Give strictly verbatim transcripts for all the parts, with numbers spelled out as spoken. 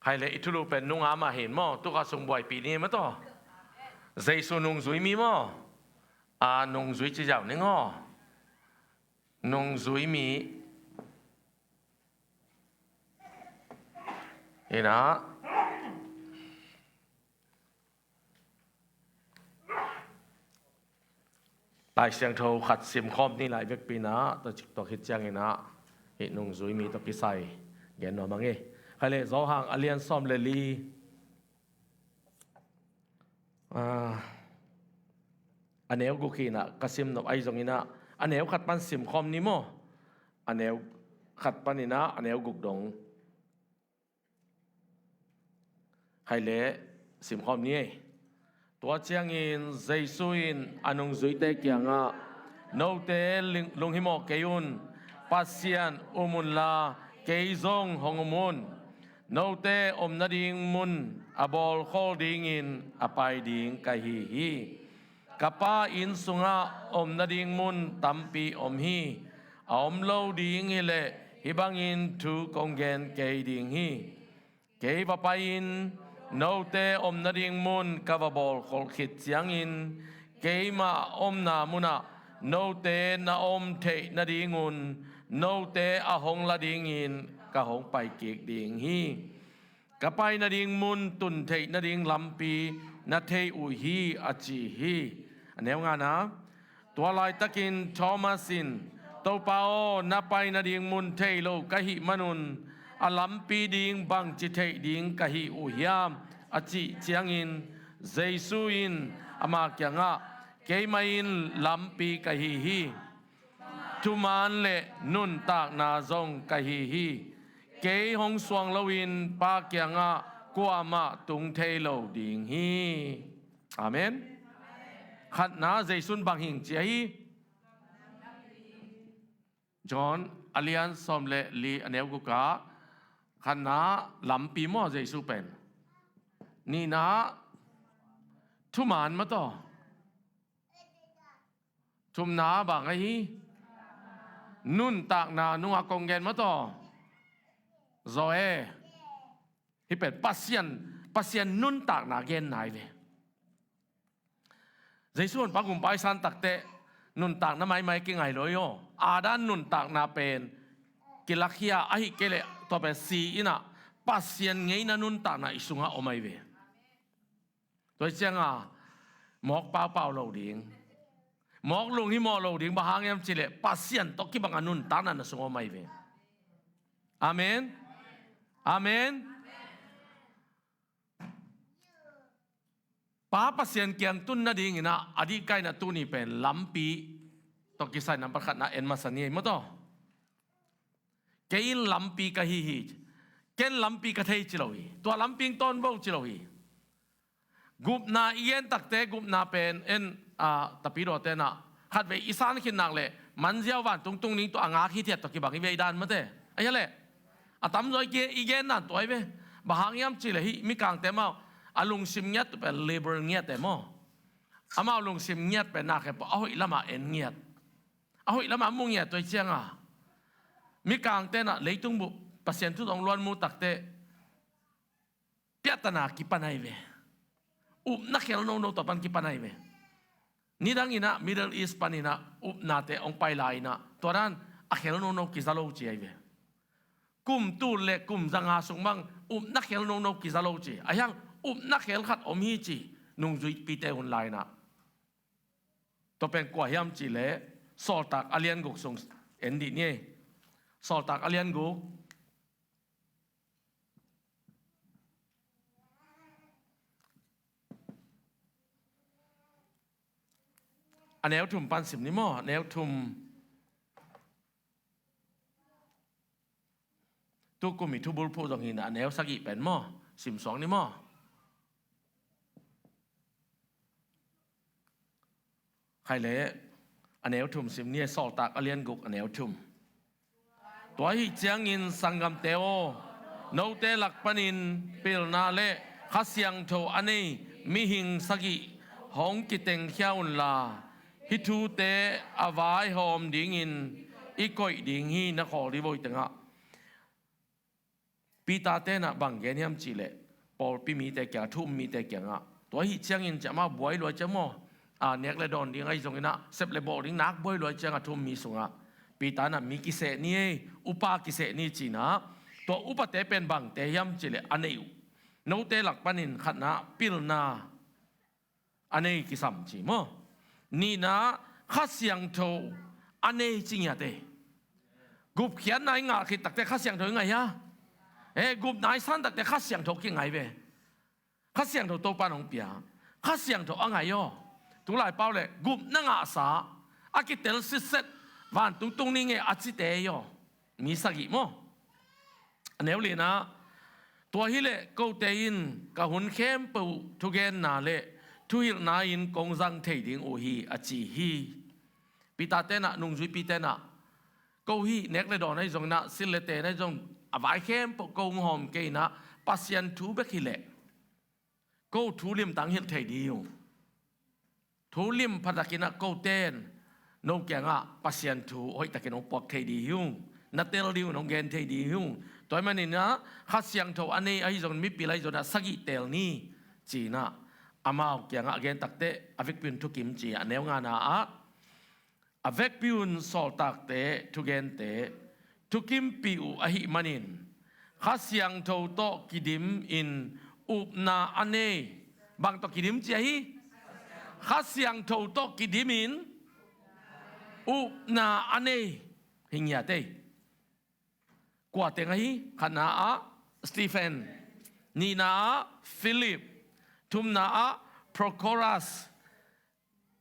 Khai le i thulu pen nunga mah hi maw, tu kha sung buaipih ni maw taw. Jesu nungzui mi maw. A nungzui ci ziau ning aw. Nungzui mi. Ina. Lai Siangtho khat simkhawm ni lai vekpi inah, tua cik tua khit cianginah hih nungzui mi tawh kisai gen nuam ang hi. Khai le Johan a lian sawm le li, ah, a neu guk hi inah ka sim nop ahi zonginah, a neu khat pan simkhawm ni maw? A neu khat paninah a neu guk dong. Khai le simkhawm ni ei. Tua ciangin Jesu in a nungzuite kiangah, note ling-, lunghimawh kei un, Pasian um unla kei zong hong um un. Note om nading mun a bawlkhawl dingin a pai ding ka hi hi. Ka Pa inn sungah om nading mun tampi om hi. A om lo ding hileh hih bangin thu kong gen kei ding hi. Kei va pai-in note om nading mun ka va bawlkholh khit ciangin keimah omna munah note na om theih nadingun note a hong la dingin ka hong paikik ding hi. Ka pai nading mun tun theih nading lampi na thei uh hi, a ci hi. A neu ngana. Tua laitakin Thomas in, Topa aw, na pai nading mun thei lo ka hih manun a lampi ding bangci theih ding ka hi uh hiam? A cih ciangin Jesu in ama kiangah, keimah in lampi ka hi hi. Thuman le nuntakna zong ka hi hi. Kei hong suang loin Pa kiangah kuamah tung thei lo ding hi. Amen. Khatna, Jesu in bang hing ci a hi? John a lian sawm le li a neu gukah khatna lampi maw Jesu pen? Nihna thuman maw taw? Thumna bang ahi? Nuntakna nungah kong gen maw taw? Zoe. Hih pen Pasian, Pasian nuntakna genna hi ve. Jesu honpa gumpa i san takteh nuntakna maimai kingai lo hi aw. Adam nuntakna pen kilakhia ahi kei leh tua pen si inah Pasian ngeina nuntakna i sungah om ahi ve. Tua hi cianga mawk paupau lo ding, mawk lunghimawh lo ding, bang hang hiam cihleh Pasian tawh kibanga nuntakna na sung om ahi ve. Amen. Amen. Pa Pasian kiang tun nadinginah a dihkaina tuni pen lampi tawh kisai nambat khatna en masa ni ei maw taw. Kei in lampi ka hi hi. Ken lampi ka thei ci lo hi. Tua lampi in tawnvo ci lo hi. Gupna i gen takte gupna pen en, a, tapidaw tenah khatvei i san khit nak leh manziau vantung tung ning tawh a ngak hi thiat tawh kibang i vei dan mate. A hia leh a tamzaw i gen, i gen dan tua i ve. Bang hang hiam cihleh hih mikangte amau a lungsim ngiat uh pen liberal ngiat e maw? Amau lungsim ngiat pen nak he pawh a hoih lamah en ngiat, a hoih lamah mu ngiat tua i cianga mikang tenah leitung buh Pasian thu zong luan mu takte piahtana kipan ahi ve. Upna khel nono tua pan kipan ahi ve. Nidanginah Middle East paninah upnate hong pai lai-inah tua dan a khel nono kiza lo ci ahi ve. Kum tul le kum zanga sung bang upna khel nono kiza lo ci. A hiang upna khel khat om hi ci nungzuipite hun lai-inah. Tua pen kua hiam cihleh Sawltak a lian guk sung en dih ni. Sawltak a lian guk. A neu thum pan sim ni maw? A neu thum. Tukum i thubulphuh zong hi inah a neu sagih pen maw? Sim suak ni maw? Khai le a neu thum sim ni, Sawltak a lian guk a neu thum. Tua ahi ciangin sanggamte aw, note lak panin pilna le Kha Siangtho a nei mihing sagih hong kitengkhia unla, hih thute a vaihawm dingin i koih ding hi, na khawl dih voi tengah. Peter tenah bang gen hiam cihleh, pawlpi mite kiangah, thu um mite kiangah, tua ahih ciangin ci amau buai luai ciang maw, a, nek le dawn ding ahi zonginah, sep le bawh ding nak buai luai ciangah thu um mi sungah Peter nah mi kiseh ni ei, upa kiseh ni cinah, tua upate pen bangte hiam cihleh a neih uh, note lak panin khatna pilna a nei kisam ci maw? Nihna Kha Siangtho a nei ci ngiat ei. Gupkhiatna i ngah khit takte Kha Siangtho i ngai hia? E, gupna i san takte Kha Siangtho kingai ve. Kha Siangtho Topa nong pia. Kha Siangtho a ngai aw. Tulai pau le gupna ngahsa a kitel sitset vantung tung ni nge a cite ei aw. Mi sagih maw? A neu lina, tua hileh kote in ka hun khempeuh thugenna le thuhilhna in kong zang thei ding uh hi, a ci hi. Peter tenah, nungzuipi tenah, ko hih nek le dawn ahi zonginah, sil le ten ahi zong, a vai khempeuh ko hong hawm kei inah, Pasian thu bek hileh ko thu limtang hilh thei ding hi uh. Thu lim phatakinah koten no kiangah Pasian thu hoihtakin hong puak thei ding hi uh. Na tel ding uh, hong gen thei ding hi uh. Tua ahih maninah Kha Siangtho a nei ahi zongin, mipil ahi zonginah sagih tel ni cinah amau kiangah a gen takte a vekpi un thukim ci a neu ngana ah, a vekpi un sawltakte thugente thukimpih uh ahih manin, Kha Siangtho tawh kidim in upna a nei. Bang tawh kidim ci ahi? Kha Siangtho tawh kidim in upna a nei. Hi ngiat ei. Kua teng ahi? Khatna ah Stephen, nihna ah Philip, thumna ah Prochorus,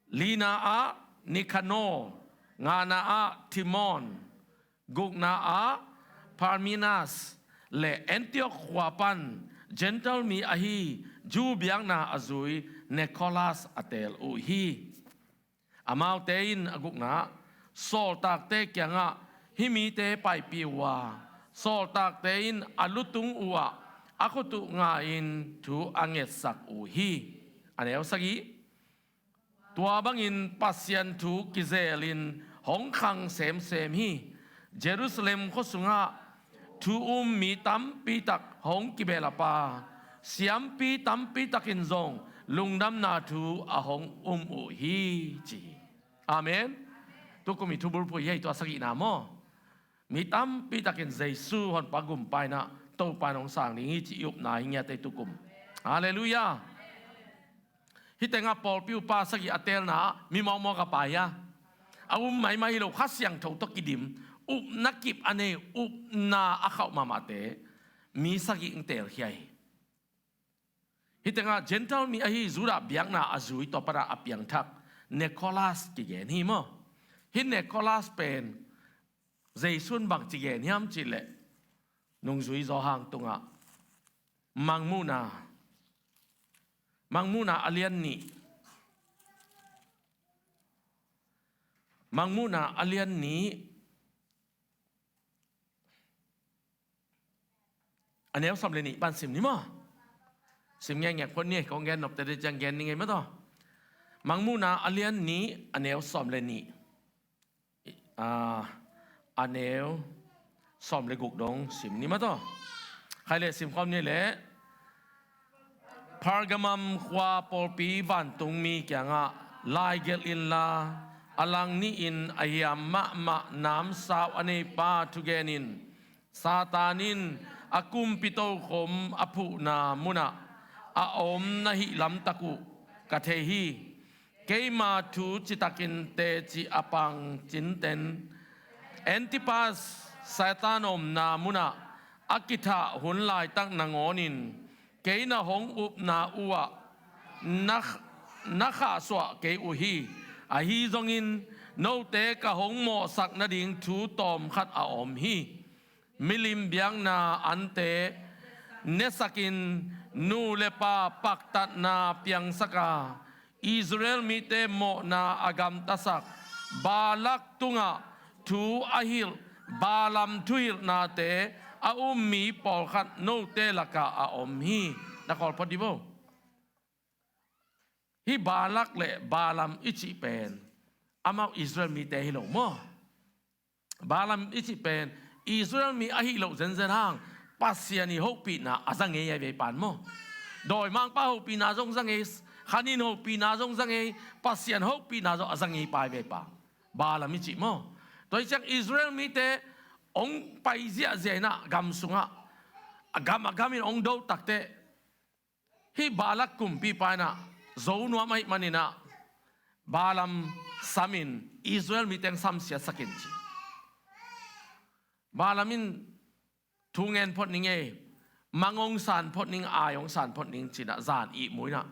lina ah Nicanor, ngana ah Timon, gukna ah Parmenas, le Antioch khua pan Gentile mi ahi Jew biakna a zui Nicholas a teel uh hi. Amaute in a gukna ah sawltakte kiangah hih mite paipih uh a, sawltakte in a lutung uhah a khut uh nga-in thu a ngetsak uh hi. A neu sagih, tua bangin Pasian thu kizelin hong khang semsem hi. Jerusalem khua sungah thu um mi tampi tak hong kibelap a, siampi tampi takin zong lungdamna thu a hong um uh hi, ci hi. Amen. Tukum i thubulphuh hi ei, tua sagihna maw? Mi tampi takin Jesu honpa gumpa inah Topa in hong sang ding hi ci i upna hi ngiat ei tukum. Halleluiah. Hih tengah pawlpi upa sagih a teelna ah mi mawkmawk a pai a, a um maimai hi lo, Kha Siangtho tawh kidim, upna kip a nei, upna a khauh mahmahte mi sagih hong teelkhia hi. Hih tengah Gentile mi ahi Judah biakna a zui, tua pana a piangthak Nicholas kigen hi maw? Hih Nicholas pen Jesu in bangci gen hiam cihleh, nungzui Johan tungah Mangmuhna, Mangmuhna a lian nih, Mangmuhna a lian nih, a neu sawm le nih pan sim ni maw? Sim ngekngek phot ni, kong gen nopte dih ciang gen ni ngei maw taw. Mangmuhna a lian nih, a neu sawm le nih, a, a neu sawm le guk dong sim ni maw taw. Khai leh sim khawm ni leh, Pergamum khua pawlpi vantungmi kiangah laigelh inla, a lang nihin a hiam mahmah namsau a neipa thugen in, Satan in a kumpi tokhom a phuhna munah a om na hih lamtak uh ka thei hi. Keima thu citakin teci a pang cinten Antipas Satan omna munah a kithah hun laitak nangawnin kei na hong upna uhah na, na khahsuah kei uh hi. Ahi zongin note ka hong mawhsak nading thu tawmkhat a om hi. Milim biakna ante nesakin nu le pa paktatna piangsak a, Israel mite mawhna a gamtasak Balak tungah thu a hilh Balaam thuhilhnate a um mi pawlkhat note lakah a om hi. Na khawl phot dih bo. Hih Balak le Balaam i cih pen amau Israel mite hi lo maw? Balaam i cih pen Israel mi ahi loh zenzen hang, Pasian i hopihna a za ngei a vei pan maw. Dawimangpa hopihna zong za ngei, khanin hopihna zong za ngei, Pasian hopihna zong a za ngei pa a vei pa. Balaam i cih maw. Tua hi ciang Israel mite hong pai ziahziah inah gam sungah, a gam a gamin hong do takte, hih Balak kumpipa inah zo nuam ahih maninah Balaam samin Israel mite hong samsiatsakin ci. Balaam in thu ngen phot ning ei, mang hong san phot ning, ai hong san phot ning cinah zan ihmu inah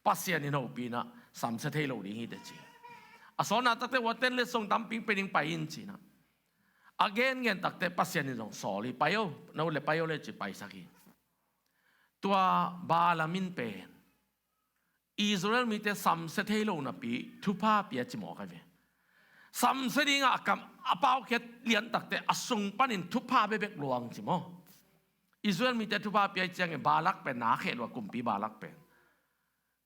Pasian in hopih inah samsia thei lo ding hi teh ci. A sawtna takte ua ten letsong tampi pia ding pai in cinah a genngen takte Pasian in zong sawl hi, pai o, no le pai o le ci paisak hi. Tua Balaam in pen Israel mite samsia thei lo napi thupha pia ci mawk ai ve. Samsia dingah a kam a paukhiat lian takte a sung panin thupha bekbek luang ci maw. Israel mite thupha pia i ciangin Balak pen na kheh lua, kumpi Balak pen.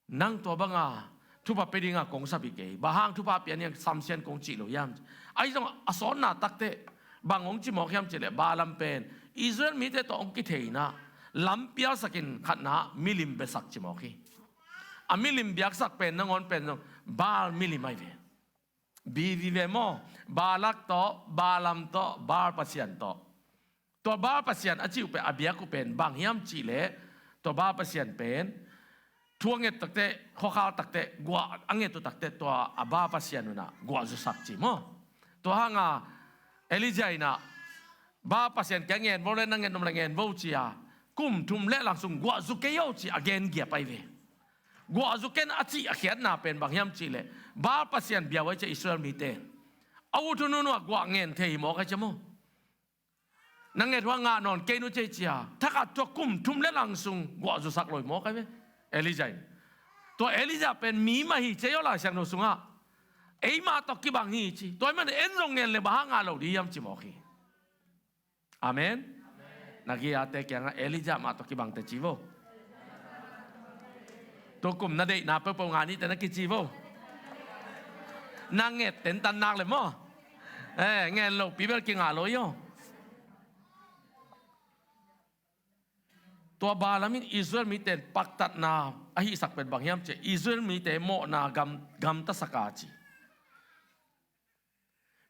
Nang tua banga thupha pia dinga kong sap hi kei, bang hang thupha pia niang samsian kong cih lo hiam? Ahi zong a sawtna takte bang hong ci mawk hiam cihleh Balaam pen Israel mite tawh hong kitheina lampialsakin khatna milim besak ci mawk hi. A milim biaksak pen nangawn pen zong Baal milim ai ve. Bi vive maw? Balak tawh, Balaam tawh, Baal pasian tawh. Tua Baal pasian a cih uh pen, a biak uh pen bang hiam cihleh, tua Baal pasian pen thu a nget takte, khuakhal takte, guah a nget uh takte, tua a Baal pasian unah guah zusak ci maw? Tua hanga Elijah inah Baal pasian kia ngen vo le, na nget nuam le ngen vo ci-a kum thum le lang sung guah zu kei o ci a gen giap ai ve. Guah zu ken a cih a khiatna pen bang hiam cihleh, Baal pasian bia uh ai cia Israel mite a ut hun hun uh a guah ngen thei hi mawk ai cia maw. Na nget hua ngah nawn kei nu cei cia, thakhat tua kum thum le lang sung guah zusak lo hi mawk ai ve. Elijah in, tua Elijah pen mi mah hi cia i aw Lai Siangtho sungah, eimah tawh kibang hi ci. Tua ahih manin en zong ngen le bang hang ngah lo ding hiam ci mawk hi. Amen. Na gei-ate kiangah Elijah mah tawh kibang teh ci vo. Tukum na deihna peuhpeuh ngah ni teh na kici vo. Na nget tentan nak le maw. Eh, ngen lopi bel kingah lo i aw. Tua Balaam in Israel mite paktatna a hihsak pen bang hiam cihleh, Israel mite mawhna gam, gamtasak a ci.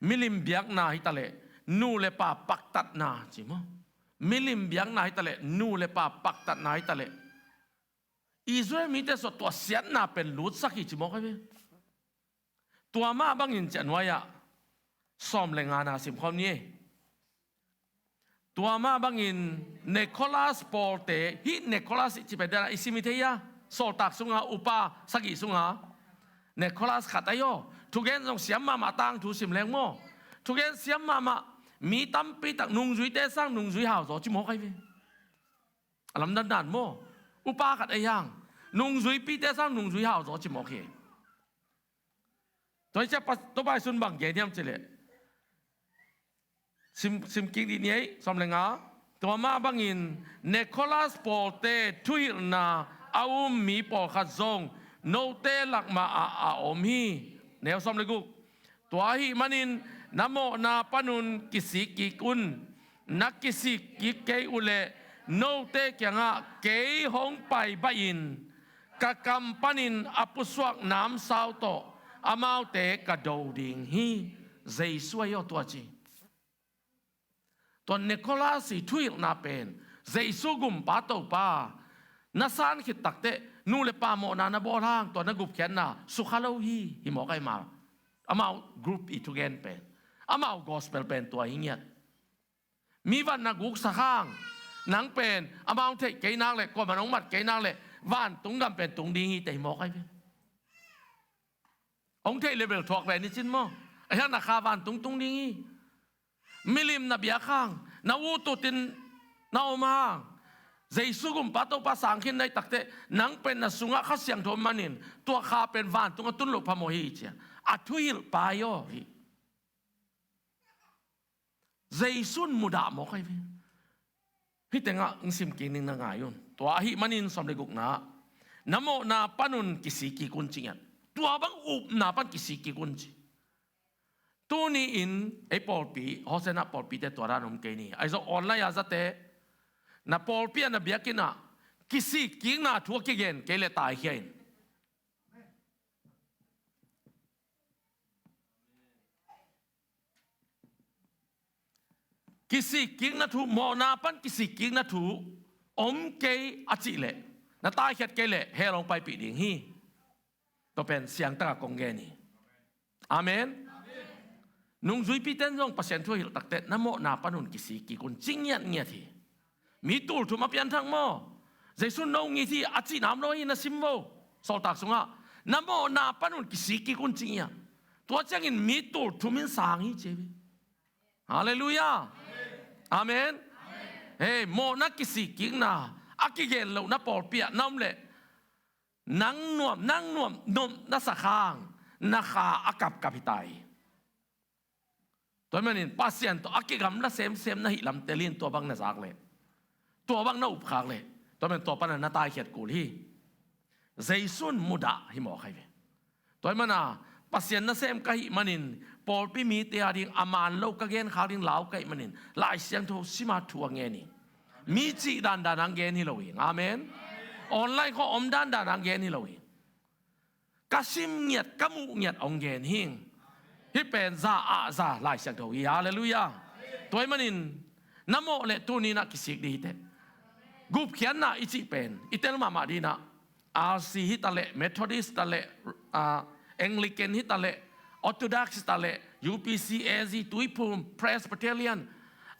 Milim biakna hi taleh, nu le pa paktatna ci maw. Milim biakna hi taleh, nu le pa paktatna hi taleh, Israel mite sawt tua siatna pen lutsak hi ci mawk ai ve. Tua mah bangin ciah nuai-ah sawm le ngana simkhawm ni ei. Tua mah bangin Nicholas pawlte, hih Nicholas i cih pen dena i sim i thei a, Sawltak sunga upa sagih sunga Nicholas khat ahi aw. Thugen zong siam mahmah, tangthu sim leng maw. Thugen siam mahmah, mi tampi tak nungzuite sang nungzui hauzaw ci mawk ai ve. A lamdang dan maw. Upa khat ahi hang nungzuipite sang nungzui hauzaw ci mawk hi. Tua hi ciah Topa Zeisu in bang gen hiam cihleh, sim, sim kik dih ni ei, sawm le nga. Tua mah bangin Nicholas pawlte thuhilhna a um mi pawlkhat zong note lakmah ah a om hi. Neu sawm le guk. Tua ahih manin na mawhna panun kisik kik un. Na kisik kik kei uhleh note kiangah kei hong pai baih in, ka kam panin a pusuak namsau tawh amaute ka do ding hi. Jesu ahi aw tua ci. Tua Nicholas i thuhilhna pen Jesu gumpa Topa na san khit takteh nu le pa mawhna na bawl hang tua na gupkhiatna sukha lo hi, hi mawk ai mal. Amau group i thugen pen, amau gospel pen tua hi ngiat. Mi van na guksak hang nang pen amau hong theih kei nak leh, kuamah nong mat kei nak leh vantung gam pen tung ding hi teh hi mawk ai ve. Hong theih level thuak ve ni cin maw. A hiang na kha vantung tung ding hi. Milim na biak hang, na ututin na om hang, Jesu gumpa Topa sang khin na hih takteh nang pen na sungah Kha Siangtho om manin tua kha pen vantung a tun loh phamawh hi ci-a a thuhilh pa hi aw hi. Jesu in mudah mawk ai ve. Hih tengah hong sim kik ning, na ngai un. Tua ahih manin sawm le gukna, na mawhna panun kisik kik un ci ngiat. Tua bang upna pan kisik kik un ci. Tuni-in ei pawlpi, Hosanna pawlpite tua dan om kei ni. Ahi zong online a zate, Na pawlpi ah, na biakinn ah kisikkikna thu a kigen kei leh taikhia in. Kisikkikna thu, mawhna pan kisikkikna thu om kei a cih leh, na taikhiat kei leh hell hong paipih ding hi. Tua pen siangtak a kong gen hi. Amen. Nungzuipite in zong Pasian thu a hilh takteh, na mawhna pan un kisikkik un, ci ngiatngiat hi. Mi tul thum a pianthak maw, Jesu in no ngit hi a cihna om lo hi, na sim vo. Sawltak sungah, na mawhna pan un kisikkik un, ci ngiat. Tua ciangin mi tul thum in sang hi, ci hi. Halleluiah. Amen. Hei, mawhna kisikkikna a kigen lohna pawlpi ah na om leh, nang nuam, nang nuam, nuam na sa khang, na kha a kapkap hi ta hi. Tua ahih manin Pasian tawh a kigamla semsem na hih lam tel in, tua bang na zak leh, tua bang na upkhak leh, tua ahih manin tua pan a na taikhiat kul hi. Jesu in mudah hi mawk hi ve. Tua ahih manin Pasian nasem ka hih manin, pawlpi mite a ding a man lo ka genkhak ding lau ka hih manin, Lai Siangtho sim a thu a ngen hi. Mi cih dandan a hong gen hi lo hi. Amen. Online khawng om dandan a hong gen hi lo hi. Ka sim ngiat, ka muh ngiat hong gen hi. Hih pen za ah za Lai Siangtho hi. Halleluiah. Tua ahih manin na mawh leh tuni in ah kisik ding hi teh. Gupkhiatna i cih pen i tel mahmah ding in ah, R C hi ta leh, Methodist ta leh, ah, Anglican hi ta leh, Orthodox hi ta leh, U P C, A Z, Tuiphum, Presbyterian,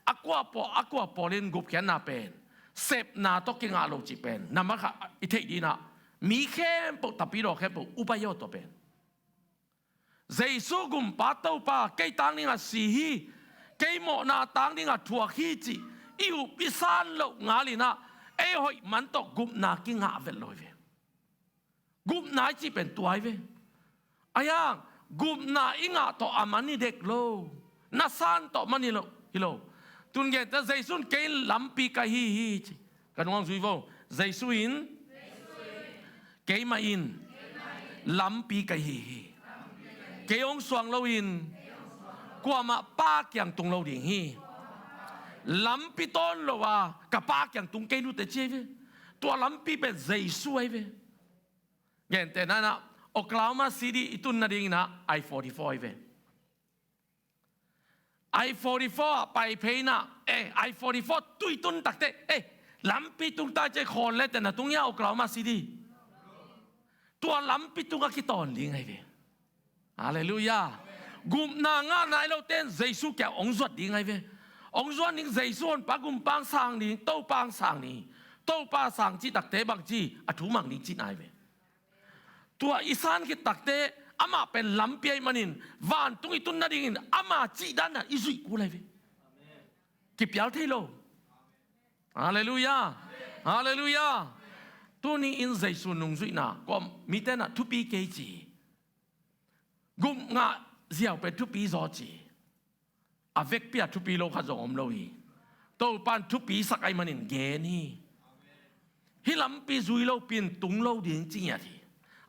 a kua pawl, a kua pawl in gupkhiatna pen sepna tawh kingah lo cih pen na mah kha i theih ding in ah, mi khempeuh, tapidaw khempeuh upa hi aw, tua pen. Jesu Gumpa Topa, kei tang ding a si hi, kei mawhna tang ding a thuak hi cih i up i san loh ngal in ah, ei hoih man tawh gupna kingah vet lo hi ve. Gupna i cih pen tua hi ve. Ahi hang gupna i ngah tawh a man hi dek lo, na san tawh man hi lo, hi lo. Tun genteh, Jesu in kei lampi ka hi hi ci. Ka nung hong zui vo. Jesu in, keimah in lampi ka hi hi. Kei hong suang loin kuamah Pa kiang tung lo ding hi. Lampi tawn lo a ka Pa kiang tung kei nute ci hi ve. Tua lampi pen Jesu ahi ve. Gentehna in ah, Oklahoma City i tun nading in ah I forty-four ahi ve. I forty-four ah pai phei in ah, eh, I forty-four tui tun takteh, eh, lampi tung tai ci, khawl le teh na tung hia Oklahoma City? Tua lampi tung a kitawn ding ahi ve. Halleluiah. Gupna ngah nai lote in Jesu kiang hong zuat ding ahi ve. Hong zuat ding, Jesu Honpa Gumpa hong sang ding, Topa hong sang ding. Topa sang cih takteh bangci a thu mang ding cihna ahi ve. Tua i san khit takteh, amah pen lampi ahih manin, vantung i tun nadingin ama cih dandan i zuih kul ahi ve. Kipial thei lo. Halleluiah. Halleluiah. Tuni in Jesu nungzuihna, kua mite in ah thupi kei ci. Gup ngah ziau pen thupi zaw ci. A vekpi a thupi lo khat zong om lo hi. Topa in thupi sak ahih manin gen hi. Hih lampi zui lopi in tung lo ding ci ngiat hi.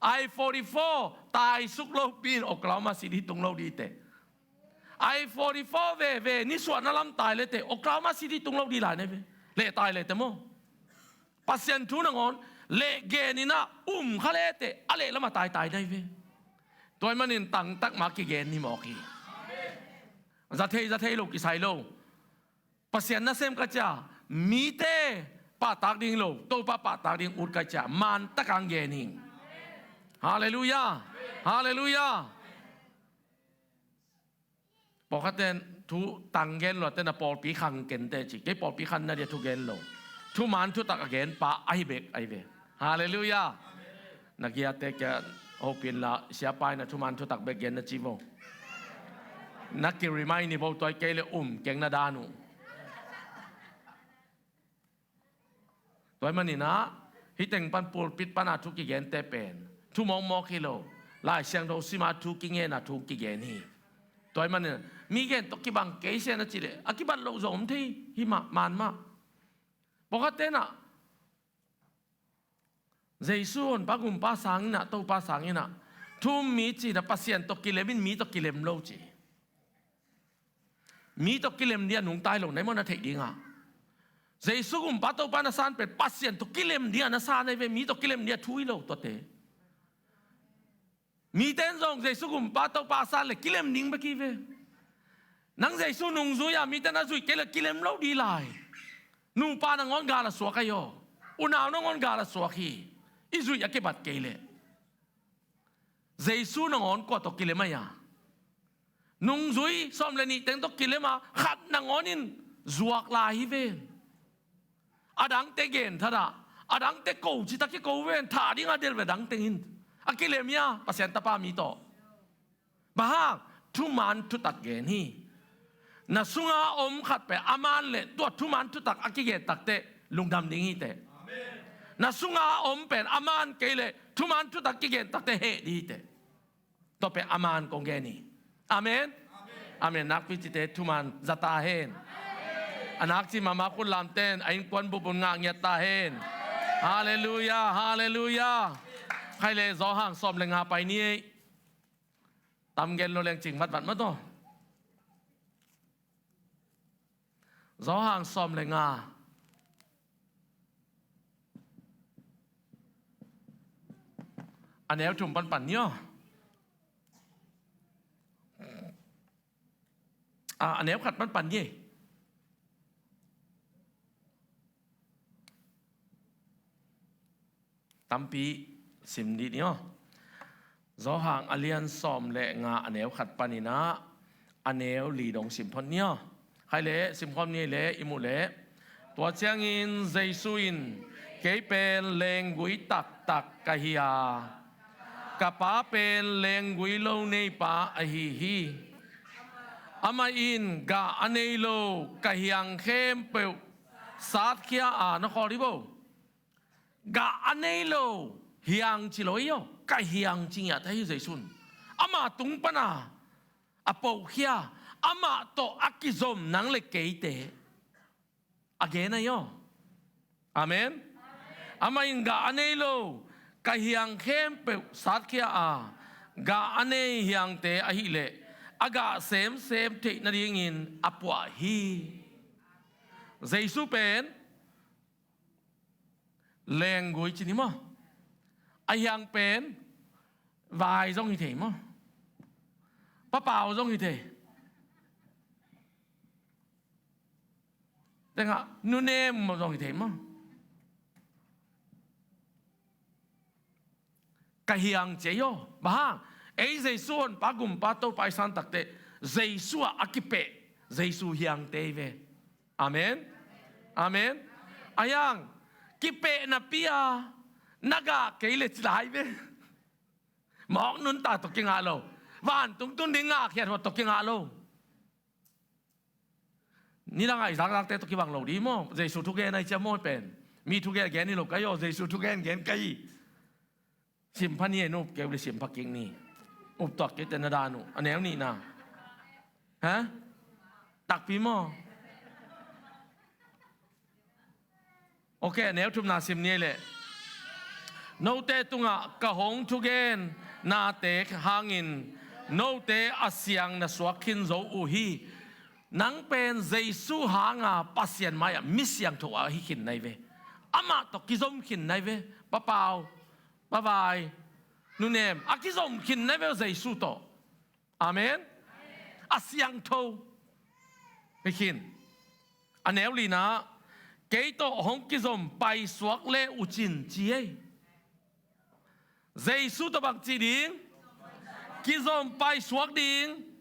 I forty-four taisuk lopi in Oklahoma City tung lo ding teh. I forty-four veve nisuahna lam tai le teh Oklahoma City tung lo ding lai na hi ve. Leh tai le teh maw. Pasian thu nangawn leh gen in ah um kha le teh a leh lam a taitai na hi ve. Tua ahih manin tangtak mah kigen hi mawk hi. Za thei, za thei lo kisai lo. Pasian nasem ka cia, mite pahtak ding lo, Topa pahtak ding ut ka cia, mantak a hong gen hi. Halleluiah. Halleluiah. Pawlkhatte in thu tang gen lo, a te na pawlpi khang kei inteh ci. Kei pawlpi khanna dia thu gen lo. Thuman thutak a genpa ahi bek ahi ve. Halleluiah. Na giate kia hopih inla, siapa in a thuman thutak bek gen na ci vo. Na ki-remind ni vo, tua hi kei leh um keng na dan uh. Tua ahih manin ah, hih teng pan pulpit pan a thu kigente pen thu mawkmawk hi lo. Lai Siangtho sim a thu kingen a thu kigen hi. Tua ahih manin ah, mi gen tawh kibang kei se na cih leh a kibat loh zong om thei hi mah, man mah. Pawlkhatte in ah, Jesu Honpa Gumpa sang in ah, Topa sang in ah, thu um mi ci-in ah, Pasian tawh kilem in, mi tawh kilem lo ci. Mi tawh kilem ding a nungta hi lo, na hih maw, na theih ding ah. Jesu Gumpa Topa na san pen Pasian tawh kilem dingah na san ahi ve, mi tawh kilem dingah thu hi lo tuate. Mite in zong Jesu Gumpa Topa a san le kilem ding bek hi ve. Nang Jesu nungzui a mite na zuih kei le kilem lo ding lai. Nupa nangawn gal a suak ahi aw. Unau nangawn gal a suak hi. I zuih a kibat kei leh. Jesu nangawn kua tawh kilem ahi a? Nungzui sawm le nih teng tawh kilem a, khat nangawn in zuak lai hi ven. A dangte genthat a, a dangte ko citak kiko ven, tha ding a del ve dang teng in. A kilem hi a, Pasian tapa mi tawh. Bang hang? Thuman thutak gen hi. Na sunga om khat pen a man le tua thuman thutak a kigen takteh lungdam ding hi teh. Na sunga om pen a man kei le thuman thutak kigen takteh heh ding hi teh. Tua pen a man kong gen hi. Amen. Amen. Nakpi cite thuman za ta hen. A nak ci mahmah khut lamten a innkuan bupun ngah ngiat ta hen. Halleluia, halleluia. Khai le Zawhang sawm le nga pai ni ei. Tam gen lo leng cing vatvat mah tawh. Zawhang sawm le nga. A neu thum panpan ni aw. A, a neu khat panpan ni. Tampi sim dih ni aw. Zawhang a lian sawm le nga a neu khat panin ah a neu li dong sim phot ni aw. Khai le sim khawm ni le i muh le. Tua ciangin Jesu in, "Kei pen lenggui taktak ka hi a, ka Pa pen lenggui lo neipa ahi hi. Amah in gah a nei lo ka hiang khempeuh satkhia a," na khawl hi bo. Gah a nei lo hiang ci lo hi aw, ka hiang ci ngiat ahi Jesu in. Ama tung pana a pohkhia, amah tawh a kizom nang le keite a gen ahi aw. Amen. Amah in gah a nei lo ka hiang khempeuh satkhia a, gah a nei hiangte ahih leh a gah semsem theih nadingin a puah hi. Jesu pen lenggui ci ni maw? A hiang pen vai zong hi thei maw? Papau zong hi thei. Tengah nunem zong hi thei maw? Ka hiang ci ei aw. Bang hang? Ei Jesu honpa gumpa Topa i san takteh Jesu ah a kipeh Jesu hiangte hi ve. Amen. Amen. A hiang kipeh napi a na gah kei le ci lai ve. Mawk nunta tawh kingah lo. Vantung tun ding ngahkhiat huat tawh kingah lo. Nidang a i zakzakte tawh kibang lo dih maw? Jesu thugen a i cia maw pen? Mi thugen gen hi lo ka hi aw, Jesu thugen gen ka hi. Sim pha ni ei, nup keu le sim pha kik ni. Up tuak kei te na dan uh. A neu nihna. Ha? Takpi maw? Ok, a neu thumna sim ni ei leh. Note tungah ka hong thugen nate hangin note a siang na suak khin zo uh hi. Nang pen Jesu hanga Pasian mai-ah mi siangtho ahi khin nai ve. Amah tawh kizom khin nai ve. Papau, pavai, nunem a kizom khin nai ve Jesu tawh. Amen. A siangtho hi khin. A neu lina, kei tawh hong kizom paisuak le uh cin ci ei. Jesu tawh bang ci ding? Kizom paisuak ding.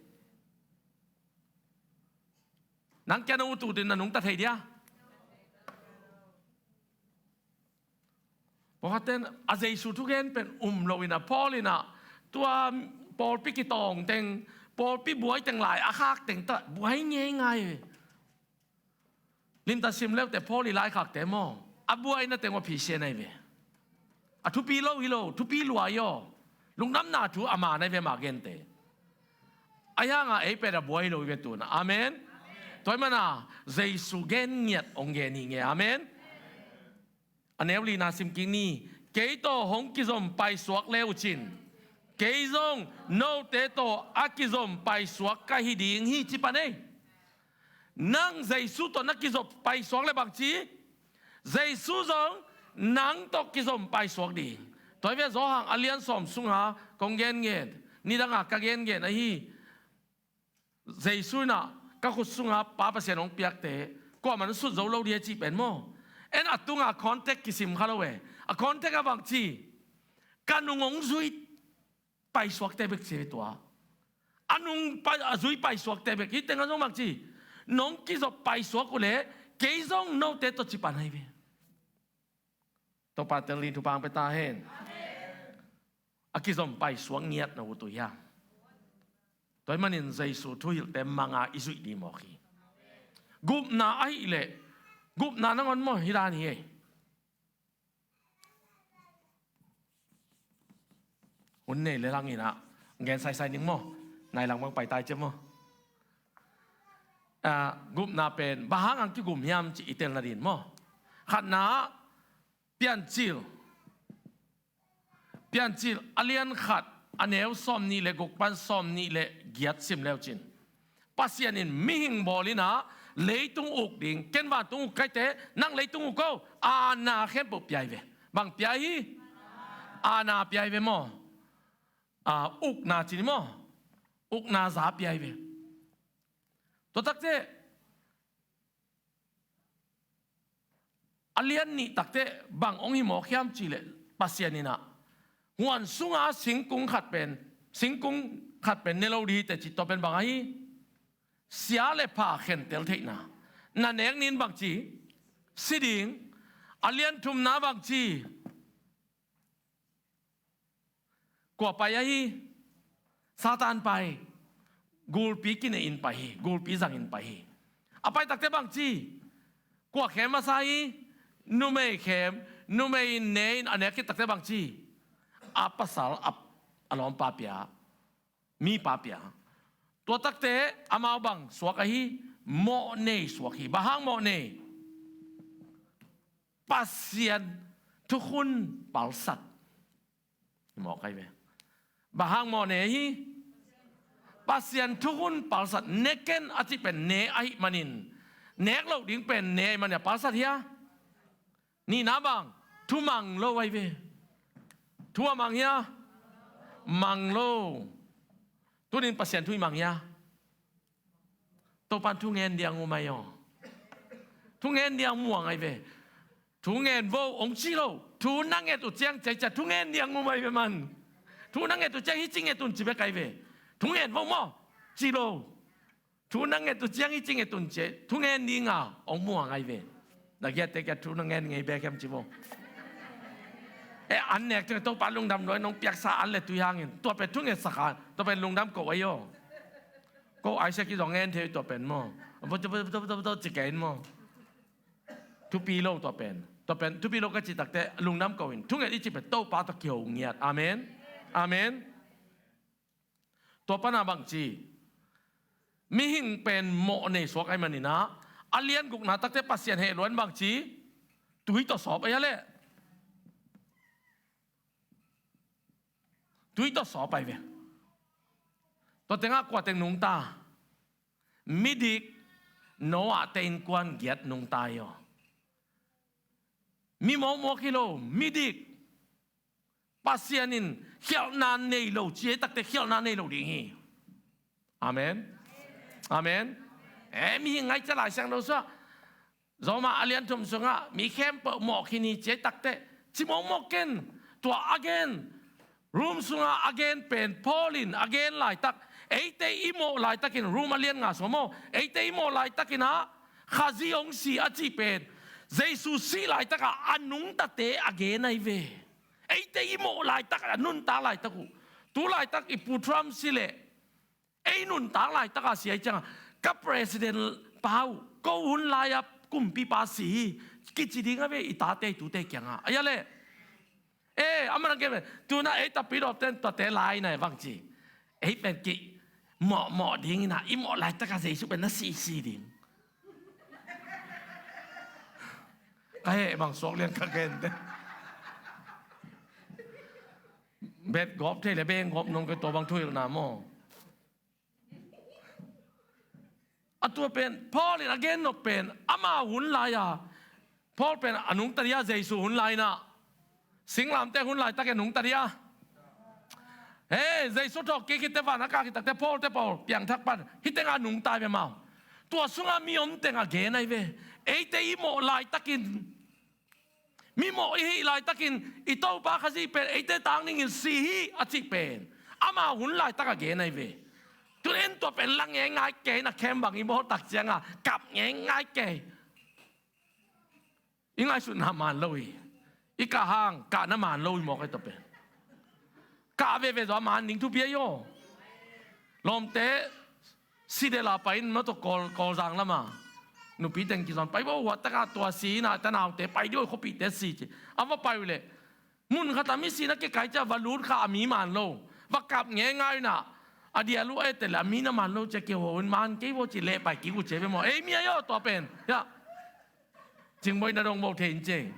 Nang kia na ututin na nungta thei dia. Pawlkhatte in a Jesu thugen pen um lo in a, Paul in a tua pawlpi kitawng teng, pawlpi buai teng lai a khak teng ta buai ngeingai. Limta sim leute Paul i laikhakte maw, a buaina teng uh a phisia nai ve. A thupi lo hi lo, thupi lua hi aw. Lungdamna thu a ma nai ve, ma gente. A hianga ei pen a buai lo hi ve tuna. Amen. Tua hi mana Jesu gen ngiat hong gen hi nge. Amen. A neu lina sim kik ni. Kei tawh hong kizom paisuak le uh cin, kei zong note tawh a kizom paisuak ka hi ding hi ci pan ei. Nang Jesu tawh na kizop paisuak le bangci, Jesu zong nang tawh kizom paisuak ding. Tua hi ve, Johan a lian sawm sunga kong gengen, nidanga ka gengen ahi. Jesu in ah ka khut sunga Pa Pasian hong piakte kuamah in sut zo lo ding a cih pen maw? En, a tunga context kisim kha lo e. A context a bangci, ka nung hong zui paisuakte bek ci hi tua. A nung pai, a zui paisuakte bek. Hih tengah zong bangci, nong kizop paisuak uh leh kei zong note tawh ci pan ahi ve. Topa tel ding thupha hong pia ta hen. A kizom paisuak ngiat na ut uh hiam? Tua ahih manin Jesu thuhilhte manga i zuih ding mawk hi. Gupna ahih leh, gupna nangawn maw, hih dan hi ei. Hun nei le lang in ah gen saisai ning maw. Nai lang bang pai tai cia maw. Ah, gupna pen bang hang ang kigum hiam cih i tel nading maw. Khatna, Piancil. Piancil a lian khat, a neu sawm nih le guk pan sawm nih le giat sim leu cin. Pasian in mihing bawl in ah leitung uk ding, ken vantung uk ka hite, nang leitung uk o, aana khempeuh pia hi ve. Bang pia hi? Aana pia hi ve maw. Ah, ukna cin hi maw. Ukna za pia hi ve. Tua takte, a lian nih takte bang hong hi mawk hiam cih leh, Pasian in ah huan sunga singkung khat pen, singkung khat pen ne lo ding hi teh ci, tua pen bang ahi? Sia le pha khentel theihna. Na nek ni in bangci si ding. A lian thumna bangci, kua pai ahi? Satan pai. Gulpi kinei in pai hi, gulpi zang in pai hi. A pai takte bangci, kua khem masa hi? Numei khem. Numei in ne in a nek khit takte bangci, a pasal a, a lawmpa pia, mipa pia. Tua takte amau bang suak ahi? Mawhnei suak hi. Bang hang mawhnei? Pasian thukhun palsat. Mawh kai ve. Bang hang mawhnei hi? Pasian thukhun palsat. Ne ken a cih pen ne ahih manin, nek loh ding pen ne ahih manin a palsat hia? Nihna bang, thu mang lo ahi ve. Thu a mang hia? Mang lo. Tunin Pasian thu i mang hia? Topan thu ngen diang um ahi aw. Thu ngen diang muang ahi ve. Thu ngen vo hong ci lo. Thu na nget uh ciang ciaicia thu ngen diang um ahi ve man. Thu na nget uh ciang hi ci nget un ci bek ahi ve. Thu ngen vo maw? Ci lo. Thu na nget uh ciang hi ci nget un ci. Thu ngen dinga hong muang ahi ve. Na giatte kia thu na ngen ngei bek hiam ci vo. E, an nek teng Topa lungdam lua in hong piaksa an le tui hangin tua pen thu ngetsak a, tua pen lungdam ko ahi aw. Ko Isaac i zong ngen thei tua pen maw. Bo, bo, bo, bo, bo, ci kei in maw. Thupi lo tua pen. Tua pen thupi lo ka ci takte lungdam ko in. Thu nget i ci pen Topa tawh kiho ngiat. Amen. Amen. Tua pana bangci, mihing pen mawh nei suak ahi maninah, a lian gukna takte Pasian heh luan bangci, tui tawh sawp ahi a leh. Tui tawh sawp ahi ve. Tua tengah kua teng nungta? Midik Noah te innkuan giat nungta hi aw. Mi mawkmawk hi lo, midik. Pasian in khialhna nei lo ci ei takte khialhna nei lo ding hi. Amen. Amen. E, mihing ngaihcia Lai Siangtho sungah, Roma a lian thum sungah mi khempeuh mawh khin hi ci ei takte ci mawkmawk ken. Tua a gen, Rom sungah a gen pen Paul in a gen laitak, eite i mawh laitakin, Rom a lian nga sungah maw, eite i mawh laitakin ah Khazih hong si a cih pen Jesu sih laitakah a nungtate a gen ahi ve. Eite i mawh laitak, a nuntak laitak uh. Tu laitak i Pu Trump si leh ei nuntak laitakah si ahi ciangah, ka president pa uh ko hun lai-a kumpipa si hi kici ding a ve i tate i tute kiangah. Ahi a leh. E, a man a gen ve. Tuna ei tapidawpten tuate lai na e bangci. Ei pen kei mawhmawh ding inah i mawh laitakah Jesu pen na sihsih ding. Ka heh bang suak lian ka gente. Bet gawp thei le beng gawp nong kei tua bang thuhilhna maw. A tua pen Paul in a gen nop pen amau hun lai-a, Paul pen a nungta dia, Jesu hun lai-inah, singlamteh hun laitakin a nungta dia. He, Jesu thawhkik khit teh, van a kah khit tak teh Paul teh, Paul piangthak pan, hih tengah a nungta hi ve amau. Tua sungah mi om tengah gen ahi ve. Eite i mawh laitakin, mi mawh i hih laitakin i Topa Khazih pen eite tang dingin si hi a cih pen amau hun laitak a gen ahi ve. Tun en tua pen la ngeingai kei, na khem bang i mawh tak ciangah kap ngeingai kei. I ngaihsutna man lo hi. I kah hang kahna man lo hi mawk ahi tua pen. Kah veve zaw a man ding thupi ahi aw. Lawmte, si dela pai in maw, tua Kawl, Kawlzang lama nupi teng kizon pai bo, huat taka tua si inah tanaute pai dih aw, khuapihte si ci. A va pai uh leh mun khat a mi sihna kikai ciah va lut kha, a mi man lo, va kap ngeingai inah, a dial uh a et leh a mi na man lo ciah kiho in, man kei vo ci leh pai kik uh ci ve maw. Ei mi ahi aw tua pen. Hiah Cingboih na dong bo thei in ci.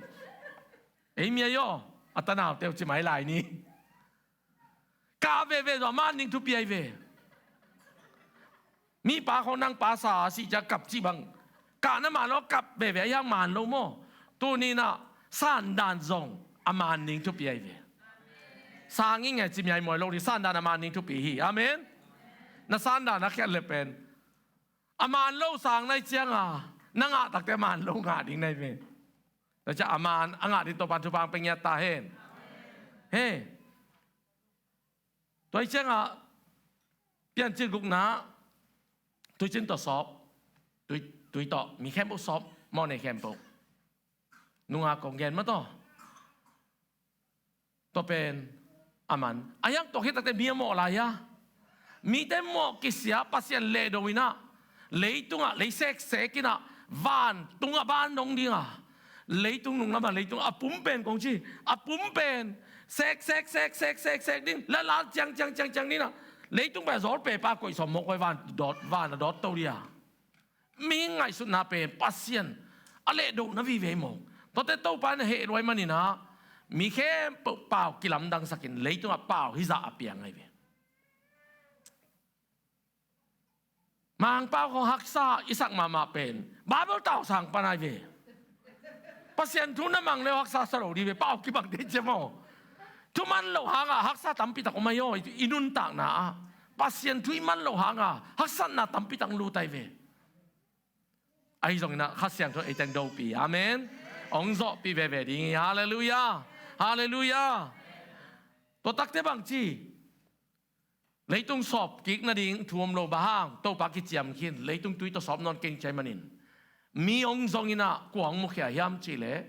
Ei mi ahi aw, a tanaute uh ci mai lai ni. Kah veve zaw a man ding thupi ahi ve. Mi pa khawng nang pa sa a sih ciah kap cih bang, kahna man lo, kap veve ahi hang man lo maw. Tuni inah sandan zong a man ding thupi ahi ve. Sang i nge ci mi ahi maw, lo ding, sandan a man ding thupi hi. Amen. Na sandan a khiat leh pen a man lo sang na hih cianga na ngah tak teh a man lo ngah ding na hi ve. Tua ciah a man a ngah ding Topan thupha hong pia ngiat ta hen. He. Tua hih ciangah Piancil gukna, tuicin tawh sawp, tui, tui tawh mi khempeuh sawp, mawhnei khempeuh. Nungak kong gen maw tua. Tua pen a man. A hiang tua khit tak teh mi a mawh lai a, mite mawh kisia, Pasian lehdo inah, leitungah lei seksek inah, vantungah van dong dinga, leitung nung lamah, leitung a pum pen kong ci, a pum pen sek, sek, sek, sek, sek, sek ding, la la ciang, ciang, ciang, ciang dinah, leitung pen a zawl pepa koih sawm mawk, koih van dawt, van a dawt to dia. Mi ngaihsutna pen Pasian a lehdohna vive hi mawk. Tuate Topa in a heh luai maninah mi khempeuh pau kilamdangsakin, leitungah pau hizah a piang ahi ve. Mangpau khawng haksa i sak mahmah pen Bible tausang pan ahi ve. Pasian thu na mang le haksa sa lo dih ve, pau kibang dih cia maw. Thu man loh hangah haksa tampi tak om ahi aw, i nuntakna ah. Pasian thu i man loh hangah haksatna tampi tak lut ahi ve. Ahi zonginah Kha Siangtho ei teng dopi. Amen. Hong zawhpih veve ding hi. Halleluiah. Halleluiah. Tua takte bang ci, leitung sawp kik nading thu om lo, bang hang, Topa kiciam khin, leitung tui tawh sawp nawn keng ci ahih manin. Mi hong zonginah kua hong mukhia hiam cihleh,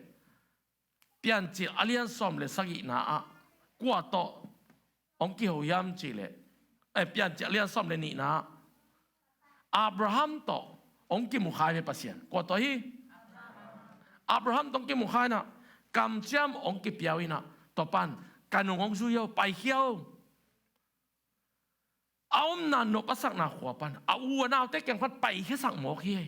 Piancil a lian sawm le sagihna ah kua tawh hong kiho hiam cihleh, eh, Piancil a lian sawm le nihna ah Abraham tawh hong kimukha hi ve Pasian. Kua tawh hi? Abraham tawh hong kimukha inah, kamciam hong kipia uh inah, tua pan ka nung hong zui aw, paikhia aw. A omna nop a sakna khua pan, a u a naute kiang pan paikhiasak mawk hi.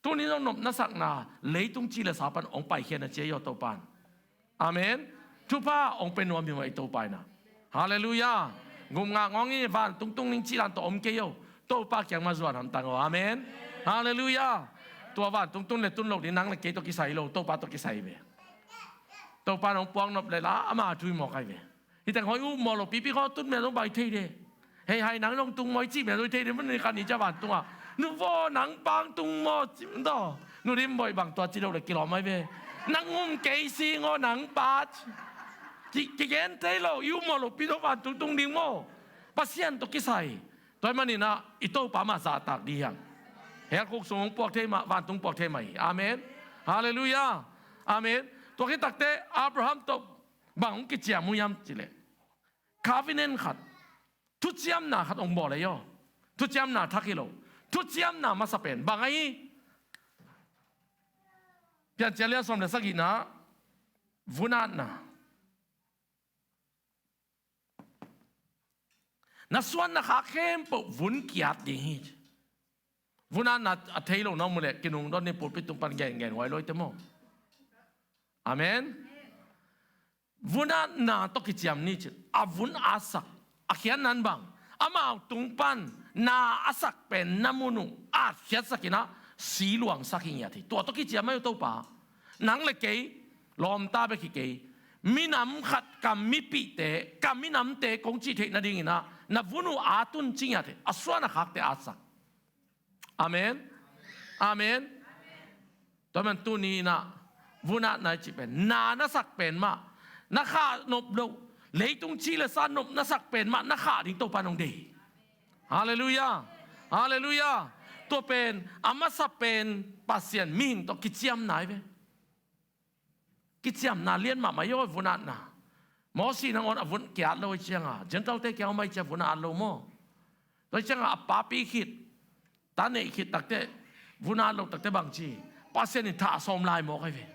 Tuni zong nopna sakna, leitung ci le sa pan hong paikhiatna ci ahi aw Topan. Amen. Thupha hong pia nuam hi mah i Topa inah. Halleluiah. Gum ngah ngawng hi, vantung tung ning cih dan tawh om kei aw. Topa kiang mah zuan hamtang aw. Amen. Halleluiah. Tua vantung tun le tun loh ding nang le kei tawh kisai lo, Topa tawh kisai ve. Topa in hong puak nop le la ama thu hi mawk ahi ve. Hih teng hong upmawh loh pipi khawng tun mel zong bai thei de. Hei hai, nang nong tung maw i cih mel zong i thei de, man ni khat ni ciah vantungah, nu vaw nang pang tung maw ci mah tawh, nu Dim Bawi bang tua ci lo le kilawm ahi ve. Nang um kei sing aw nang pa ci, kigen thei lo, i upmawh loh pi tawh vantung tung ding maw. Pasian tawh kisai. Tua ahih maninah i Topa mah zahtak dih hiam. Hell khuk sung hong puak thei mah, vantung puak thei mah hi. Amen. Halleluiah. Amen. Tua khit takte Abraham tawh bang hong kiciam uh hiam cihleh, covenant khat, thuciamna khat hong bawl ahi aw. Thuciamna thak hi lo, thuciamna masa pen bang ahi? Piancil a lian sawm le sagihna, vunatna. Na suan na khak khempeuh vun ki-at ding hi. Vunatna a thei lo na om uh leh kinungdon ni, pulpit tung pan gengen huai lo hi te maw. Amen. Vunatna tawh kiciam ni ci. A vun atsak, a khiatna in bang, amau tung pan na a sak pen na mun uh atkhiatsak in ah si luangsak hi ngiat hi. Tua tawh kiciam ahi uh Topa. Nang le kei lawmta bek hi kei. Minam khat ka mipihte, ka minamte kong cih theih nadingin ah na vun uh at un ci ngiat hi. A suan a khakte atsak. Amen. Amen. Tua man tuni in ah vun atna i cih pen na na sak pen mah na khah nop loh, leitung ci le sa nop na sak pen mah na khah ding Topa in hong deih hi. Halleluiah. Halleluiah. Tua pen a masa pen Pasian mihing tawh kiciamna hi ve. Kiciamna lian mahmah hi aw, vun atna. Mawsi nangawn a vun ki-at lo ahih ciangin, Gentile-te kiang a om ahih ciang vun a at lo maw? Tua ahih ciangin a papi khit, ta neih khit takteh vun a at lo takteh bang ci? Pasian in thah a sawm lai mawk ahi ve.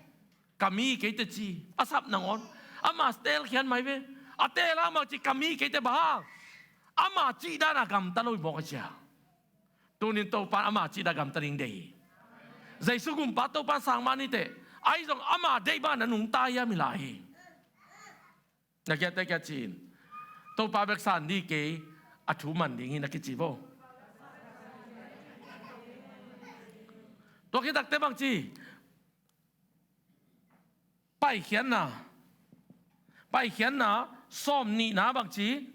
Ka mi kei teh ci, a sap nangawn. Ama teel khian mah hi ve. A teel a mah ci, ka mi kei teh bang hang? Ama cih dan a gamta lo hi mawk ahih ciang. Tunin Topa in ama cih dan a gamta ding deih hi. Jesu gumpa Topa in sang mah ni teh, ahi zong ama deih bang na nungta hiam hi lai hi. Na kiatte kiat ci-in, Topa bek san ding kei, a thu man ding hi na kici vo. Tua khit takteh bang ci? Paikhiatna, Paikhiatna sawm nihna bang ci?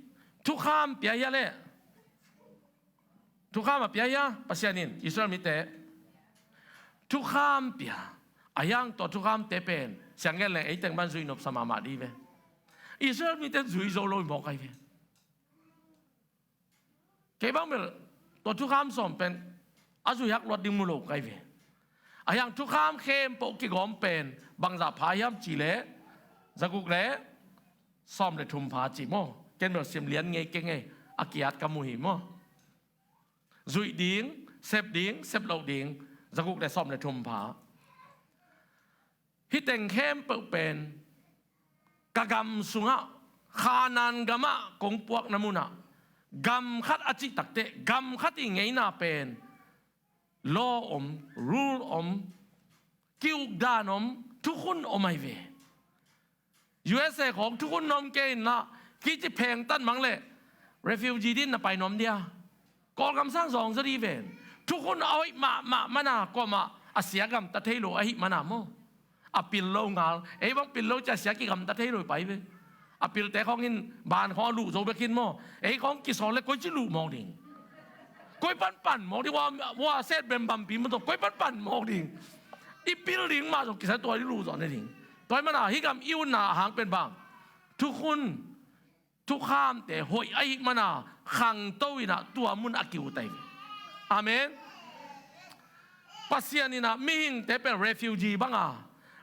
Thukham pia hia leh? Thukham a pia hia Pasian in Israel mite? Thukham pia. Ahih hang tua thukhamte pen siang gen leng ei teng bang zui nopsa mahmah ding hi ve. Israel mite zui zo lo hi mawk ahi ve. Kei bang bel tua thukham sawm pen a zui hak luat ding mu lo ka hi ve. Ahih hang thukham khempeuh kigawm pen bangzah pha hiam cih leh zaguk le sawm le thum pha ci maw? Ken bel sim lian ngei keng e, a ki-at ka mu hi maw? Zuih ding, sep ding, sep loh ding, zaguk le sawm le thum pha. Hih teng khempeuh pen ka gam sungah, Khanaan gamah kong puakna munah gam khat a cih takteh gam khat i ngeina pen law om, rule om, ki-uk dan om, thukhun om ahi ve. U S A khawng thukhun na om kei in lah, kici phengtat mang leh refugee ding na pai nuam dia. Kawlgam sang zawng zaw ding hi ven. Thukhun a hoih mahmah mana kuamah a sia gamta thei lo ahih mana maw? A pil lo ngal. Ei bang pil lo ciang a sia kigamta thei lo hi pai ve. A pilte khawng in ban khawng a luh zo bek in maw? Ei khawng kisawl leh koi ci luh mawk ding? Koi panpan mawk ding? Wa, wa set bembampi maw tawh koi panpan mawk ding? I pil ding mah zong kisai tua i luh zawh ne ding. Tua ahih mana hih gam i utna a hang pen bang? Thukhun, thukhamte hoih ahih mana khangto in ah tua mun a ki-ut ahi ve. Amen. Pasian in ah mihingte pen refugee banga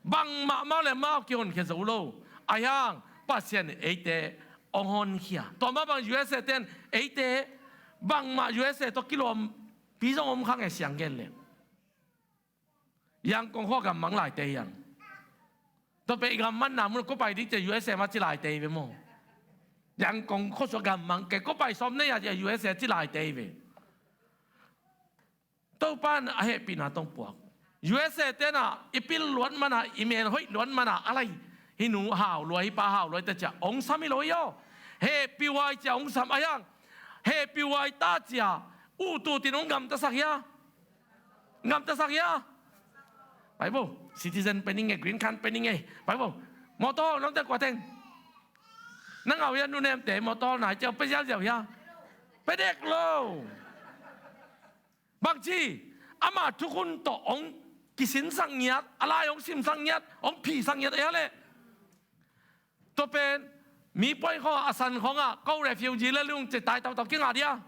bangmah mau le mau kihonkhia zo lo. Ahih hang Pasian in eite hong honkhia. Tua mah bang U S A ten eite bangmah U S A tawh kilawmpi zong om kha ngei siang gen leh. Yangkong khua gammang laite hi hang. Tua pen i gam manna mun kua pai ding ci-a U S A mah ci laite hi ve maw? Yangkong khua sua gammang kei, kua pai sawm nei a ci-a U S A ci laite hi ve. Topa in a hehpihna tawh puak. U S A ten ah i pil luat mana, i mel hoih luat mana, a lai, hih nu hau lua, hih pa hau lua, hih ta ci-a hong sam hi lo hi aw. Hehpih huai ci-a hong sam ahih hang, hehpih huai ta ci-a ut ut in hong gamtasak hia? Gamtasak hia? Pai vo, citizen pe ning e, green card pe ning e. Pai vo, mawtaw hawh nuamte kua teng? Na ngau hia, nunemte mawtaw nai ciau pe ziauziau hia? Pe dek lo. Bangci, ama thukhun tawh hong kisinsak ngiat, a lai hong simsak ngiat, hong phisak ngiat ahih leh. Tua pen mi puai khawng a san khawngah ko refugee le lungce tai tautau kingah dia.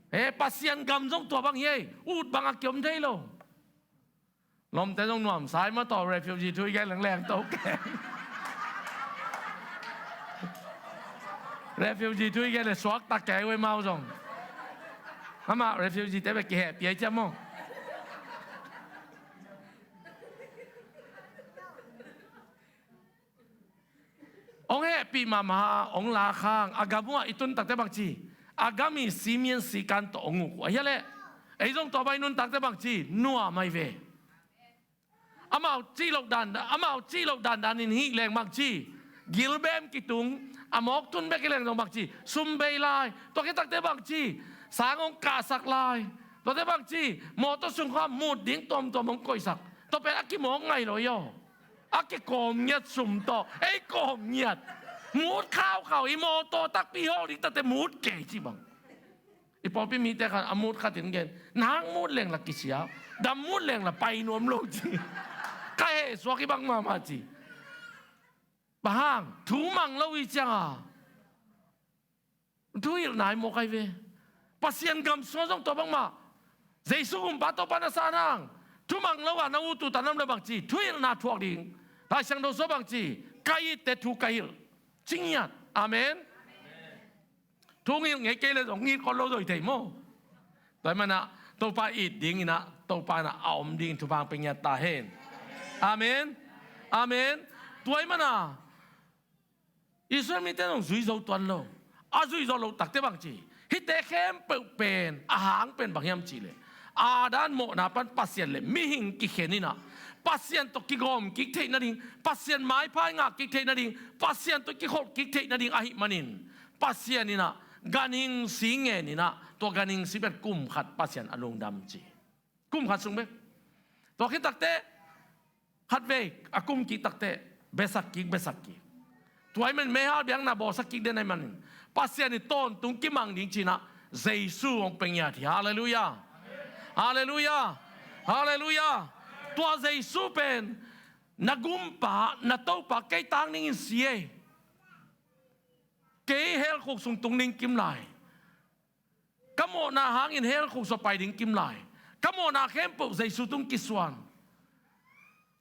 E, Pasian gam zong tua bang hi ei, ut bangah kiom thei lo. Lawmte zong nuamsa hi maw, tawh refugee thu i gen leng leng to keng. Refugee thu i gen le suak ta keng uh ei mau zong. Amah refugee te bek kihehpih ei ciam maw? Hong hehpih mahmah a hong lak hang a gam uh ah i tun takteh bangci, a gam i simian sikan tawh hong uk uh ahih leh, ei zong tua bang i nuntakte bangci, nuam ahi ve. Amau cih loh dandan, amau cih loh dandan in hih leng bangci, gilbem kitung, A mawk tun bek hi leng zong bangci, sum bei lai. Tua khit takte bangci, sang hong kahsak lai. Tuate bangci, mawtaw sung khawng mut ding tuamtuam hong koihsak. Tua pen a kimawk ngai lo hi aw. A kikawm ngiat sum tawh, ei kawm ngiat. Mut khaukhau, i mawtaw takpi hawl ding takte mut kei ci bang. I pawlpi mite khan a mut khat in gen, nang mut leng la kisia, dam mut leng la pai nuam lo ci. Ka heh suak hi bang mahmah ci. Bang hang, thu mang lo hi cianga. Thuhilhna hi mawk ahi ve. Pasian gam sungah zong tua bangmah. Jesu gumpa Topa na san hang. Thu mang lo a na ut ut a nam le bangci. Thuhilhna thuak ding. Lai Siangtho sungah bangci. Ka itte thu ka hilh. Ci ngiat. Amen. Thu ngilh ngei kei le zong ngilh kol lo zoi thei maw. Tua ahih manin ah Topa it dingin ah Topa in ah a om dingin thupha hong pia ngiat ta hen. Amen. Amen. Tua ahih manin ah Israel mite zong zui zo tuan lo. A zui zo loh takte bangci, hihte khempeuh pen a hang pen bang hiam cih leh, Adam mawhna pan Pasian le mihing kikhen in ah, Pasian tawh kigawm kik theih nading, Pasian maipha i ngah kik theih nading, Pasian tawh kikholh kik theih nading ahih manin, Pasian in ah ganhing si ngen in ah, tua ganhing si pen kum khat Pasian a lungdam ci. Kum khat sung bek. Tua khit takte, khatvei a kum kik takte, biasak kik, biasak kik. Tua ahih manin meihal biakna bawlsak kik den ahih manin, Pasian in tawntung kimang ding ci-in ah Jesu hong pia ngiat hi. Halleluiah. Halleluiah. Halleluiah. Tua Jesu pen na gumpa, na Topa, kei tang dingin si ei. Kei hell khuk sung tung ding kim lai. Ka mawhna hangin hell khuk sung pai ding kim lai. Ka mawhna khempeuh Jesu tung kisuan.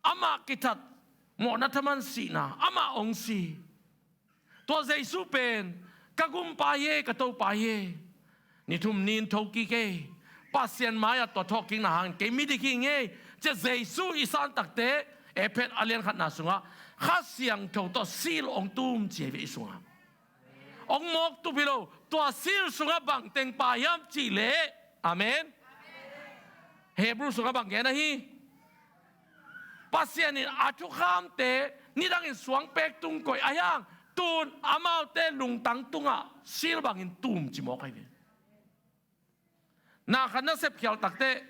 Amah kithat, mawhna thaman sihna, amah hong si. Tua Jesu pen ka gumpa hi ei, ka Topa hi ei. Ni thum ni-in tho kik ei. Pasian mai-ah tua thawhkikna hangin kei midik hi ing ei. Ci-a Jesu i san takte, Efesa a lian khatna sungah Kha Siangtho tawh seal hong tum ci hi ve i sungah. Hong mawk tup hi lo, tua seal sungah bang teng pha hiam cih leh. Amen. Hebrew sungah bang gen ahi? Pasian in a thukhamte nidangin suang pek tung koih ahi hang, tu-in amaute lungtang tungah seal bangin tum ci mawk ahi ve. Na khat na sep khial takte,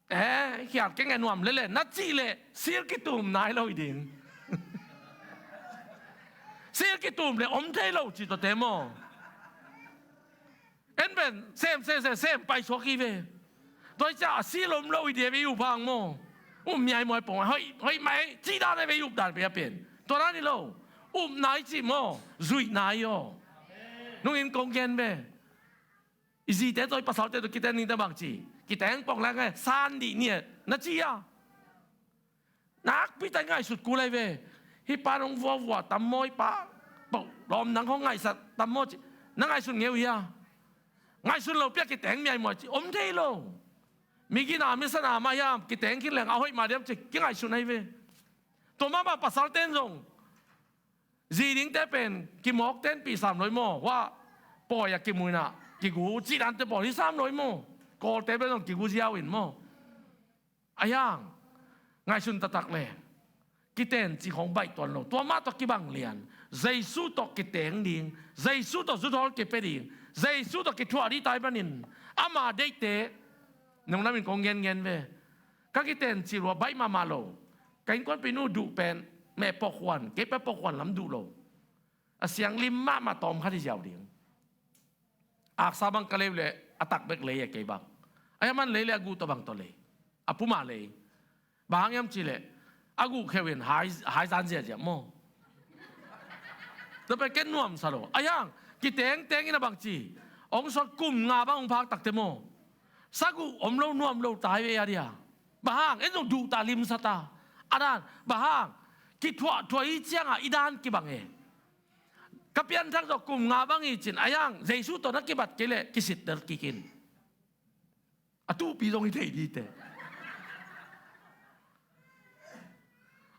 eh, khial keng e nuam lele na cih leh seal kitum nai lo hi ding. Seal kitum leh om thei lo ci tuate maw. En pen sem sem sem sem paisuak hi ve. Tua hi ciah a seal om lo hi ding ve i up hang maw. Um miaimuai pong hoih hoih mai cih dan ahi ve i up dan ve a pen. Tua dan hi lo. Upna i cih maw, zuihna hi aw. Nungin kong gen ve. I zite tawh i pasalte tawh kiteng dingte bang ci? Kiteng pong leng e, san dih ni e na ci a. Nakpi tak ngaihsut kul ahi ve. Hih pa nong vuavua tam maw, hih pa lawm nang hong ngaihsat tam maw ci. Na ngaihsun ngei uh hia? Ngaihsun lopi a kiteng miaimuai ci om thei lo. Mi gina mi sana mah hiam, kiteng khin leng a hoih mah diam ci kingaihsun ahi ve. Tua mahmah pasalte in zong zi dingte pen kimawk tenpih sam lo hi maw. Hua pawi a kimu in ah kigu cih dante pawl hi sam lo hi maw. Kawlte pen zong kigu ziau in maw. Ahi hang ngaihsun taktak le kiten cih khawng baih tuan lo. Tua mah tawh kibang lian, Jesu tawh kiteng ding, Jesu tawh zuthawl kipia ding, Jesu tawh kithuah ding tai panin ama deihte nong lamin kong genngen ve. Ka kiten cih lua baih mahmah lo. Ka innkuanpihnu duh pen meh pawkhuan, kei pen pawkhuan lam duh lo. A sianglim mahmah tawm khat hi ziau ding. Aksa bang ka lei uh leh a tak bek lei e kei bang. Ahi a man lei leh a guh tawh bang tawh lei. A puma lei. Bang hang hiam cih leh a guh kheuh in hai, hai zan ziahziah maw. Tua pen ken nuamsa lo. Ahi hang kitengteng in a bang ci, hong sawt kum nga bang hong phak takte maw, saguh om lo nuam lo tai ve a dia. Bang hang en zong duh ta limsa ta. A dan bang hang kithuahthuah i ciangah i dan kibang e. Ka pianthak zawh kum nga bang hi cin, ahi hang Jesu tawh na kibat kei leh kisittel kik in. A tuhpi zong hi thei dite.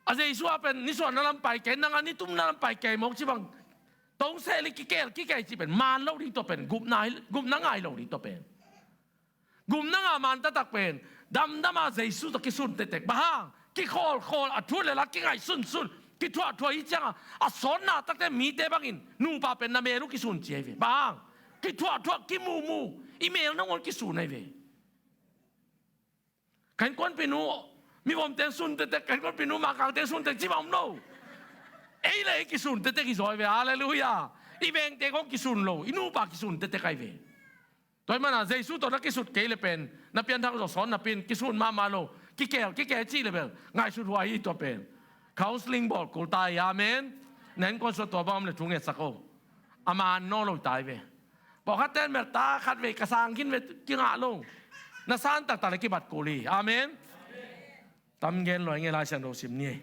A Jesu a pen nisuahna lam pai kei, nang a nitumna lam pai kei mawk ci bang. Tong seh li kikel kikei ci pen man lo ding tua pen, gupna, gupna ngai lo ding tua pen. Gupna ngah man taktak pen damdam a Jesu tawh kisun tektek. Bang hang kikhawlkhawl, a thu le la kingaihsunsun, Kithuahthuah hi ciangah a sawtna takte mite bangin nupa pen na mel uh kisun ci ahi ve. Bang hang? Kithuahthuah, kimuhmuh, i mel nangawn kisun ahi ve. Ka innkuanpihnu, mivomte sun tektek, ka innkuanpihnu, Mangkangte sun tektek ci bang om lo. Ei le ei kisun tektek hi zaw ahi ve. Halleluiah. I vengte khawng kisun lo, i nupa kisun tektek ahi ve. Tua ahih manin Jesu tawh na kisut kei le pen na pianthak zawh sawn napi-in kisun mahmah lo. Kikel, kikel cih le bel ngaihsut huai hi tua pen. Counseling bawl kul ta hi. Amen. Na innkuan sungah tua bang om le thu ngetsak o. A man naw lo ta hi ve. Pawlkhatte in bel ta khat vei ka sang khin ve kingah lo. Na san taktak le kibat kul hi. Amen. Tam gen lua ing e, Lai Siangtho sim ni.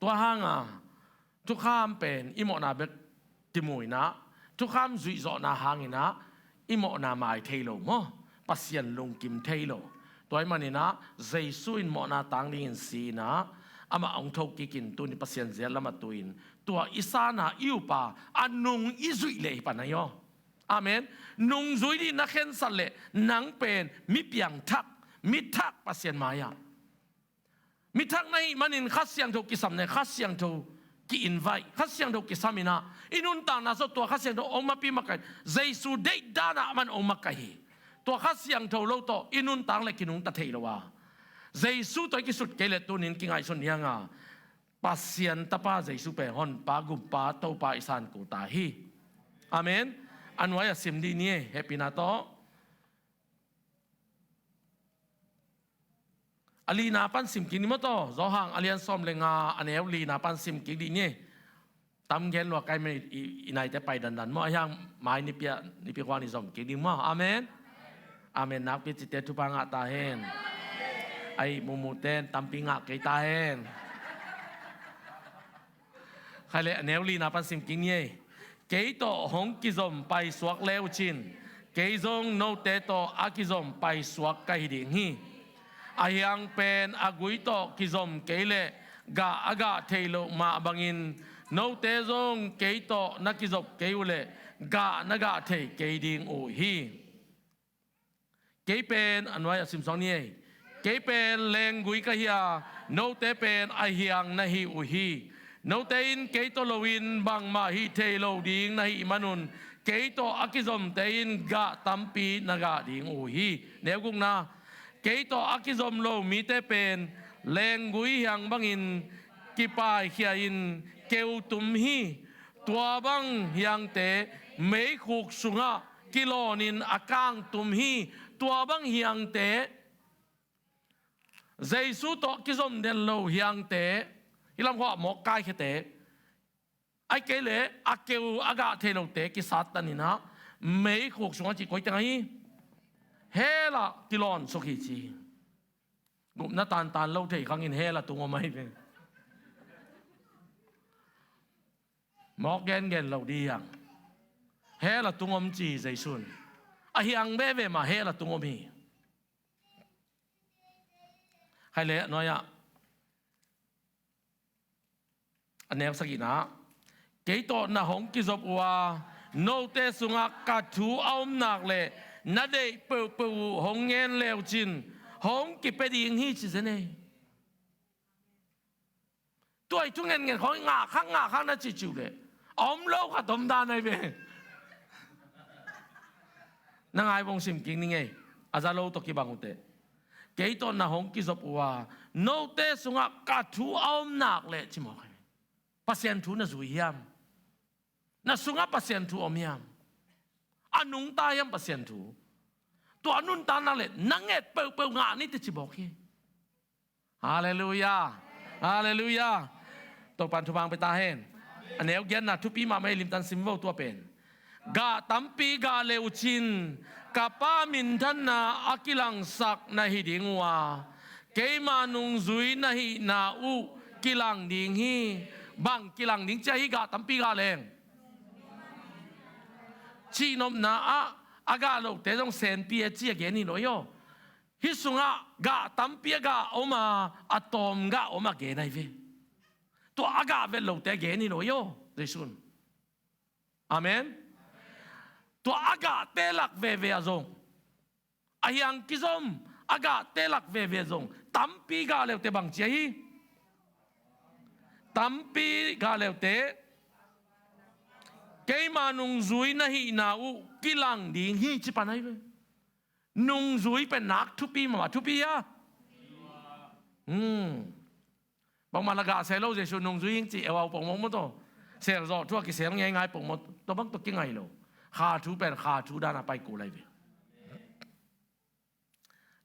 Tua hanga thukham pen i mawhna bek kimu inah, thukham zuihzawhna hanginah i mawhna mai thei lo maw? Pasian lungkim thei lo. Tua ahih maninah Jesu in mawhna tang dingin si inah amah hong tho kikin tuni Pasian ziat lamah tu-in tua i sana i upa a nung i zuih leh hi pan ahi aw. Amen. Nungzui ding na khensat leh nang pen mi piangthak, mi thak Pasian mai-ah. Mi thak na hih manin Kha Siangtho kisam ne, Kha Siangtho ki-invite, Kha Siangtho kisam inah i nuntakna sungah tua Kha Siangtho hong mapi makaih. Jesu deih danah aman hong makaih hi. Tua Kha Siangtho lo tawh i nuntak le kinungta thei lo a, Jesu tawh i kisut kei le tunin kingaihsun hianga Pasian Tapa Jesu pen Honpa, Gumpa, Topa i san kul ta hi. Amen. A nuai-ah sim dih ni e, hehpihna tawh. A lina pan sim kik ni maw taw. Johan a lian sawm le nga, a neu lina pan sim kik dih ni. Tam gen lua kai mah i, i, i naite pai dandan maw. A hiang mai nipi ah, nipi khuang ni zom kik ding maw. Amen. Amen nakpi cite thupha ngah ta hen. Ai, mumute in tampi ngah kei ta hen. Khai le, a neu lina pan sim kik ni ei. Kei tawh hong kizom paisuak le uh cin, kei zong note tawh a kizom paisuak ka hi ding hi. A hiang pen a gui tawh kizom kei leh gah a gah theih loh mah bangin, note zong kei tawh na kizop kei uh leh gah na gah thei kei ding uh hi. Kei pen, a nuai-ah sim sawng ni ei. Kei pen lenggui ka hi a, note pen a hiang na hi uh hi. Note in kei tawh loin bangmah hih thei lo ding na hih manun, kei tawh a kizomte in gah tampi na gah ding uh hi. Neu gukna. Kei tawh a kizom lo mite pen lenggui hiang bangin kipaikhia-in keu tum hi. Tua bang hiangte meikhuk sungah kilawnin a kang tum hi. Tua bang hiangte, Jesu tawh kizom den lo hiangte, hih lam khawng a mawk kaikhiate, ahih kei leh a keu a gah thei lote kisattan inah meikhuk sungah cih koi teng ahi, hell ah kilawn suk hi ci. Gupna tantan lo thei khangin hell ah tung om ahi ve. Mawk gengen lo dih hiang. Hell ah tung om ci Jesu in. A hiang veve mah hell ah tung om hi. Khai le, a nuai-ah, a neu sagihna. Kei tawh na hong kizop uh a, note sungah ka thu a om nak leh na deih peuhpeuh uh hong ngen le uh cin, hong kipia ding hi ci zen ei. Tua i thu ngenngen khawng i ngah khak ngah khak na cihcih uh leh a om lo khat om dan ahi ve. Na ngai vong sim kik ning ei. A za lo tawh kibang uh teh. Kei tawh na hong kizop uh a, note sungah ka thu a om nak leh ci mawk hi. Pasian thu na zui hiam? Na sungah Pasian thu om hiam? A nungta hiam Pasian thu? Tua a nunta nak leh na nget peuhpeuh ngah ni teh ci mawk hi. Halleluiah. Halleluiah. Topan thupha hong pia ta hen. A neu giatna thupi mahmah hi, limtan sim vo tua pen. Gah tampi gah le uh cin, ka Pa minthanna a kilangsak na hi ding uh a, keima nungzui na hihna uh kilang ding hi. Bang kilang ding cia hi, gah tampi gah leng? Cihnopna ah a gah lote zong senpi e ci a gen hi lo hi aw. Hih sungah gah tampi a gah om a, a tawm gah om a gen ahi ve. Tua a gah vet lote a gen hi lo hi aw, Jesu in. Amen. Tua a gahte lak veve ah zong, a hiang kizom a gahte lak veve ah zong tampi gah le uhte bang ci ahi? Tampi gah leute, keima nungzui na hihna uh kilang ding hi ci pan ahi ve. Nungzui pen nak thupi mahmah, thupi a. Hmm. Bangmah na gah sel lo, Jesu nungzui hing ci, eu au pongmawk maw taw. Sel zawh thu a kisel ngeingai pongmawk, tua bang tawh kingai lo. Kha thu pen kha thu dan a pai kul lai ve.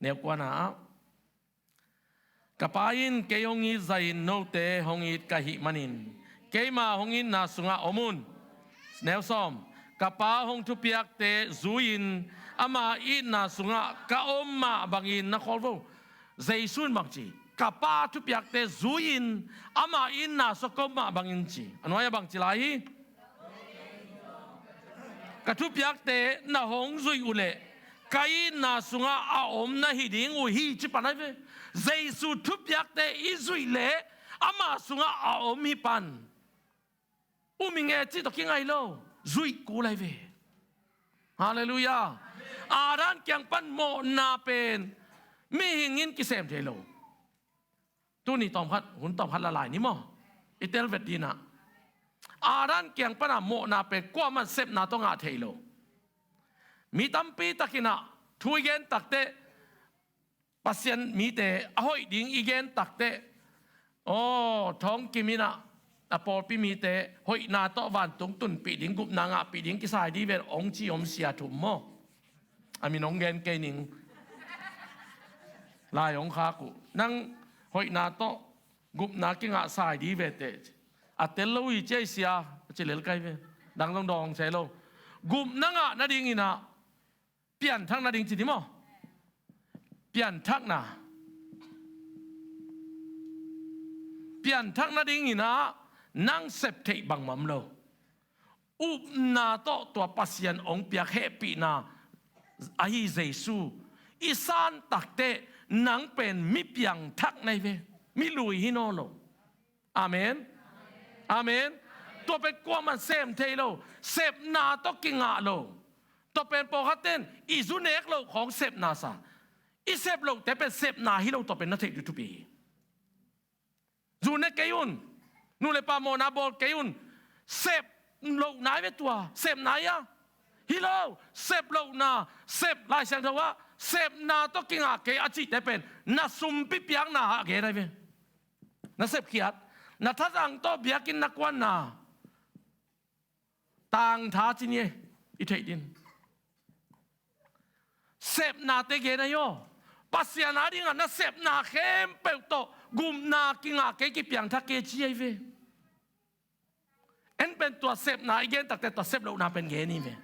Neu kuana ah, ka Pa in kei hong it zahin note hong it ka hih manin keima hong itna sungah om un. Neu sawm, ka Pa hong thupiakte zui-in ama itna sungah ka om mah bangin na khawl vo. Jesu in bang ci? Ka Pa thupiakte zui-in ama itna sungah ka om mah bangin ci. A nuai-ah bang ci lai hi? Ka thupiakte na hong zuih uh leh ka itna sungah a om na hi ding uh hi ci pan ahi ve. Jesu thupiakte i zuih leh ama sungah a om hi pan. Um hi nge cih tawh kingai lo, zuih kul lai ve. Halleluiah. Adam kiang pan mawhna pen mihing in kisem thei lo. Tuni tawmkhat, hun tawmkhat la lai ni maw, i tel vet ding ah, Adam kiang pana mawhna pen kuamah sepna tawh ngah thei lo. Mi tampi takin ah thu i gen takteh, Pasian mite a hoih ding i gen takteh, aw, Thawng Kim in ah a pawlpi mite hoihna tawh vantung tunpih ding, gupna ngahpih ding kisai dih ven ong ci om sia thum maw. A min ong gen kei ning. Lai ong khak uh. Nang hoihna tawh gupna kingah sai dih ve teh. A tel lo hi ci ai sia, a ci lel kai ve. Dang zong dawng sai lo. Gupna ngah nadingin ah pianthak nading ci ni maw. Pianthakna. Pianthak nadingin ah nang sep theih bangmah om lo. Upna tawh tua Pasian ong piak hehpihna ahi Jesu i san takteh nang pen mi piangthak na hi ve. Mi lui hi nawn lo. Amen. Amen. Tua pen kuamah sem thei lo. Sepna tawh kingah lo. Tua pen pawlkhat ten i zu nek loh khawng sepna sa. I sep lohte pen sepna hi lo, tua pen na theih ding thupi hi. Zu ne kei un. Nu le pa mawhna bawl kei un. Sep lohna hi ve tua. Sepna hi a. Hi lo. Sep lohna. Sep, Lai Siangtho ah sepna tawh kingah kei a cihte pen na sumpi piakna ah gen ahi ve. Na sepkhiat. Na thatang tawh biakinn na kuanna. Tangtha ci ni e, i theih ding. Sepnate gen ahi aw. Pasian adingah na sepna khempeuh tawh gupna kingah kei, kipiangthak kei ci ahi ve. En pen tua sepna i gen takteh tua sep lohna pen gen hi ve.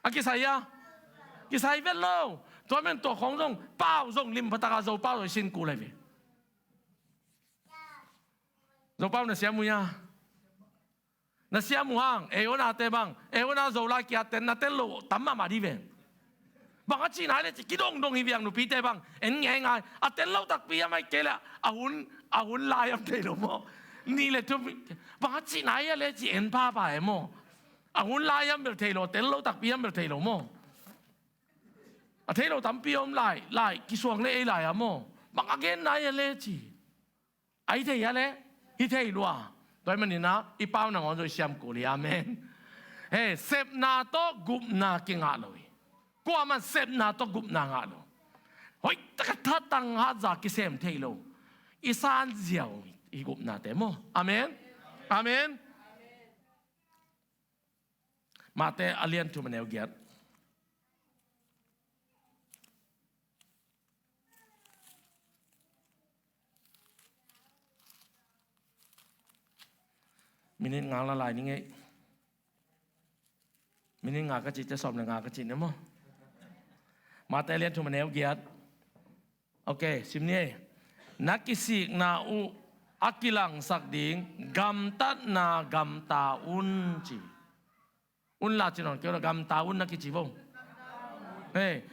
A kisai a? Kisai vet lo. Tua men tua khawng zong pau zong lim phatak a, Zopau zong i sin kul ahi ve. Zopau na siam uh hia? Na siam uh hang, ei awnate bang, ei awna Zolai kiatten na tel lo tam mahmah dih ven. Bang a cihna hi leh ci kidongdong hi viang nupite bang, en ngeingai. A tel lo takpi a mai kei leh, a hun, a hun lai am thei lo maw. Nih le thum, bang a cihna hi a leh ci en phapha e maw. A hun lai am bel thei lo, a tel lo takpi am bel thei lo maw. A thei lo tampi om lai, lai, kisuang le ei lai a maw. Bang a genna hi a leh ci. A hi thei hia leh? Hi thei lua. Tua ahih manin ah i pau nangawn zong i siam kul hi. Amen. He, sepna tawh gupna kingah lo hi. Kuamah sepna tawh gupna ngah lo. Hoih taka thatang hatza kisem thei lo. I san ziau hi gupnate maw. Amen. Amen. Mate a lian thum a neu giat. Minit nga la lai ni ngei. Minit nga ka cih teh sawm le nga ka cih ni maw. Mate a lian thum a neu giat. Ok, sim ni ei. Na kisikna uh a kilangsak ding gamtatna gamta un ci. Un la ci nawn kei un la, gamta un na kici vo. Hei,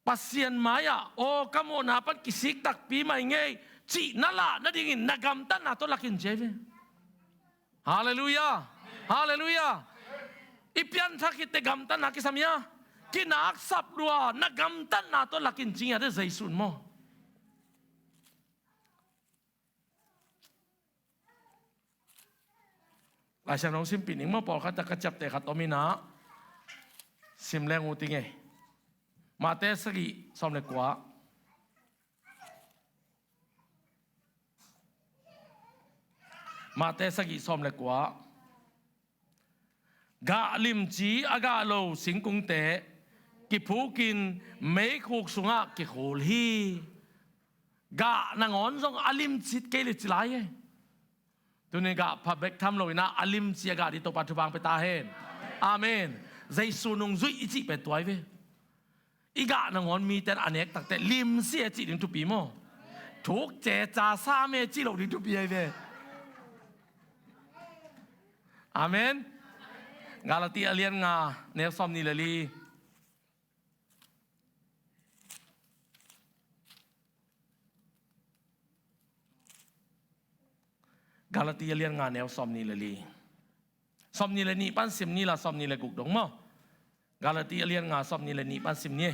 Pasian mai-ah aw ka mawhna pan kisik takpi mai ngei cih na lah nadingin na gamtatna tawh lak in ci ahi ve. Halleluiah. Halleluiah. I pianthak khit teh gamtatna kisam hia? Kinaksap lua, na gamtatna tawh lak in ci ngiat e Jesu in maw. Laisiangtho simpih ning maw, pawlkhat ah ka ciapteh khat om in ah, sim leng uh ting ei. Matthai sagih sawm le kua. Matthai sagih sawm le kua. Gah limci a gah lo singkungte kiphukin meikhuk sungah kikhul hi. Gah nangawn zong a limci kei le ci lai e. Tuni gah pha bek tham lo in ah, a limci a gah ding Topa thupha pia ta hen. Amen. Jesu nungzuih i cih pen tua hi ve. I gah nangawn mite in a nek takteh limci a cih ding thupi maw? Thuk ceca sam e cih loh ding thupi ahi ve. Amen. Galati a lian nga neu sawmnih le li. Galati a lian nga neu sawmnih le li. Sawmnih le nih pan sim ni la, sawmnih le guk dong maw? Galati a lian nga sawmnih le nih pan sim ni.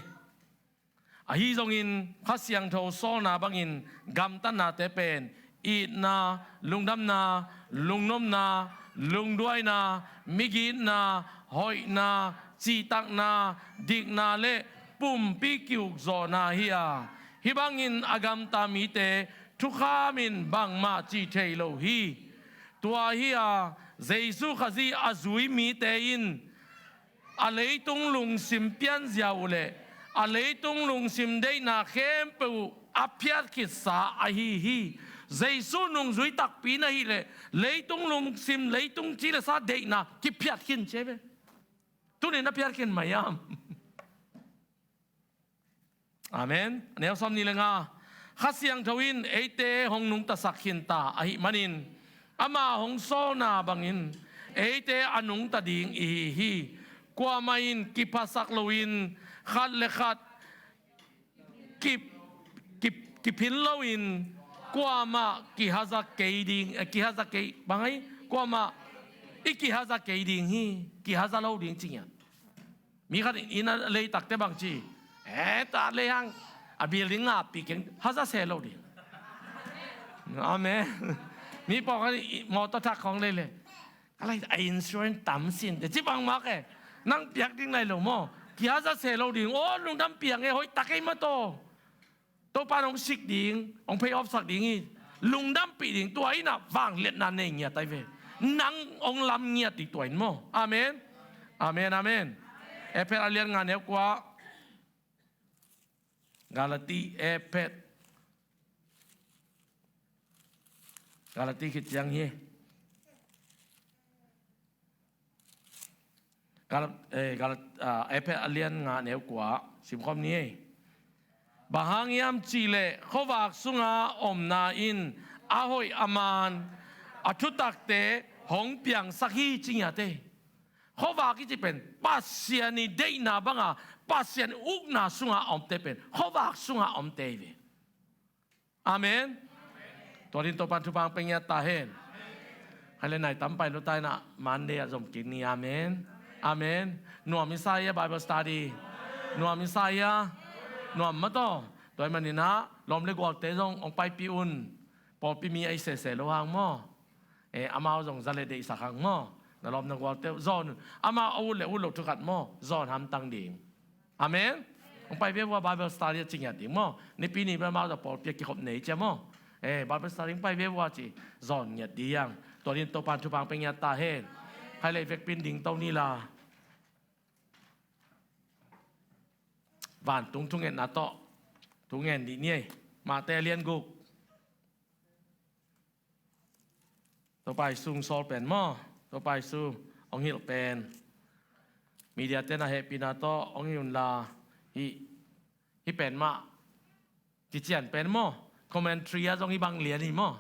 Ahi zongin Kha Siangtho sawlna bangin gamtatnate pen itna, lungdamna, lungnopna, lungduaina, migitna, hoihna, cihtakna, dikna le pumpi kiukzawhna hi a, hih bangin a gamta mite thukhamin bangmah cih thei lo hi. Tua hi a, Jesu Khazih a zui mite in a leitung lungsim pianzia uh le a leitung lungsim deihna khempeuh uh a phiatkhitsa ahi hi. Jesu nungzui takpi na hih leh leitung lungsim, leitung ci le sa deihna kiphiatkhin ci hi ve. Tuni na phiatkhin mah hiam? Amen. Neu sawmnih le nga. Kha Siangtho in eite hong nungtasak khin ta ahih manin, ama hong sawlna bangin eite a nungta ding ihi hi. Kuamah in kiphasak loin, khat le khat ki, ki, kiphin loin, kuamah kihaza kei ding, eh, kihaza kei, bang ahi? Kuamah i kihaza kei ding hi, kihaza lo ding ci ngiat. Mi khat in inn a lei takteh bang ci, eh, ta lei hang a building ngahpih keng, haza se lo ding. Amen. Mi pawlkhat in mawtaw thak khawng lei le, ka lai a insurance tam sin teh ci bang mak e. Nang piak ding lai lo maw? Kihaza se lo ding. Aw, lungdam piang e, hoih tak ei mataw. Topa in hong sik ding, hong pay off sak ding hi. Lungdampih ding, tua in ah vangliatna nei ngiat ahi ve. Nang hong lam ngiat ding tua in maw? Amen. Amen, amen. Efesa a lian nga neu kua. Galati, Efesa. Galati khit ciang hi. Gal-, eh, Gal-, ah, Efesa a lian nga neu kua, simkhawm ni ei. Bang hang hiam cihleh khuavak sunga omna in a hoih a man a thutakte hong piangsak hi ci ngiat ei. Khuavak i cih pen Pasian i deihna banga, Pasian ukna sunga omte pen khuavak sunga omte hi ve. Amen. Tua din Topan thupha pia ngiat ta hen. Hai le nai tam pai lo ta in ah Monday ah zom kik ni. Amen. Amen. Nuam i sa hia Bible study? Nuam i sa hia? Nuam mataw. Tua ahih manin ah lawm le gualte zong hong paipih un. Pawlpi mi ahi sese lo hang maw? Eh, amau zong za le deihsak hang maw? Na lawm na gualte zawn un. Amau a ut le ut loh thu khat maw? Zawn hamtang ding. Amen. Hong pai ve vua Bible study a ci ngiat ding maw? Nipi ni bel amau zong pawlpi a kikhop nei cia maw? Eh, Bible study hong pai ve vua ci zawn ngiat ding. Tua din Topan thupha pia ngiat ta hen. Hai le i vekpi in dingto ni la. Vantung thungetna tawh thungen dih ni ei. Matthai a lian guk. Topa Jesu hong sawl pen maw? Topa Jesu hong hilh pen. Media ten a hehpihna tawh hong hilh unla, hih, hih pen mah kician pen maw? Commentary ah zong hih bang lian hi maw?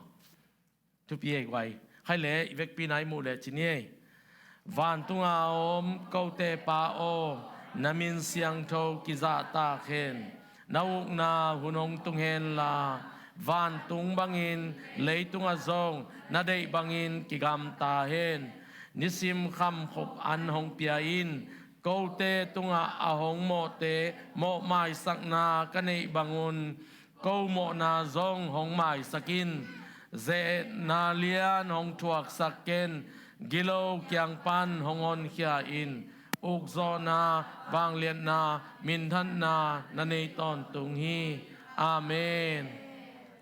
Thupi ei guai. Hai le i vekpi in ah i muh le ci ni ei. Vantunga om kote Pa aw, na min siangtho kizahtak hen. Na ukna hun hong tung henla, vantung bangin leitungah zong na deih bangin kigamta hen. Nisim khamkhop an hong pia in. Kote tungah a hong mawhte mawhmaisakna ka neih bangun ko mawhna zong hong maisak in. Ze-etna lian hong thuaksak ken. Gilo kiang pan hong honkhia in, ukzawhna, vangliatna, minthanna na nei tawntung hi. Amen.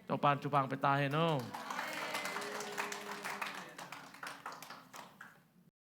Topa'n thupha pia ta hen aw.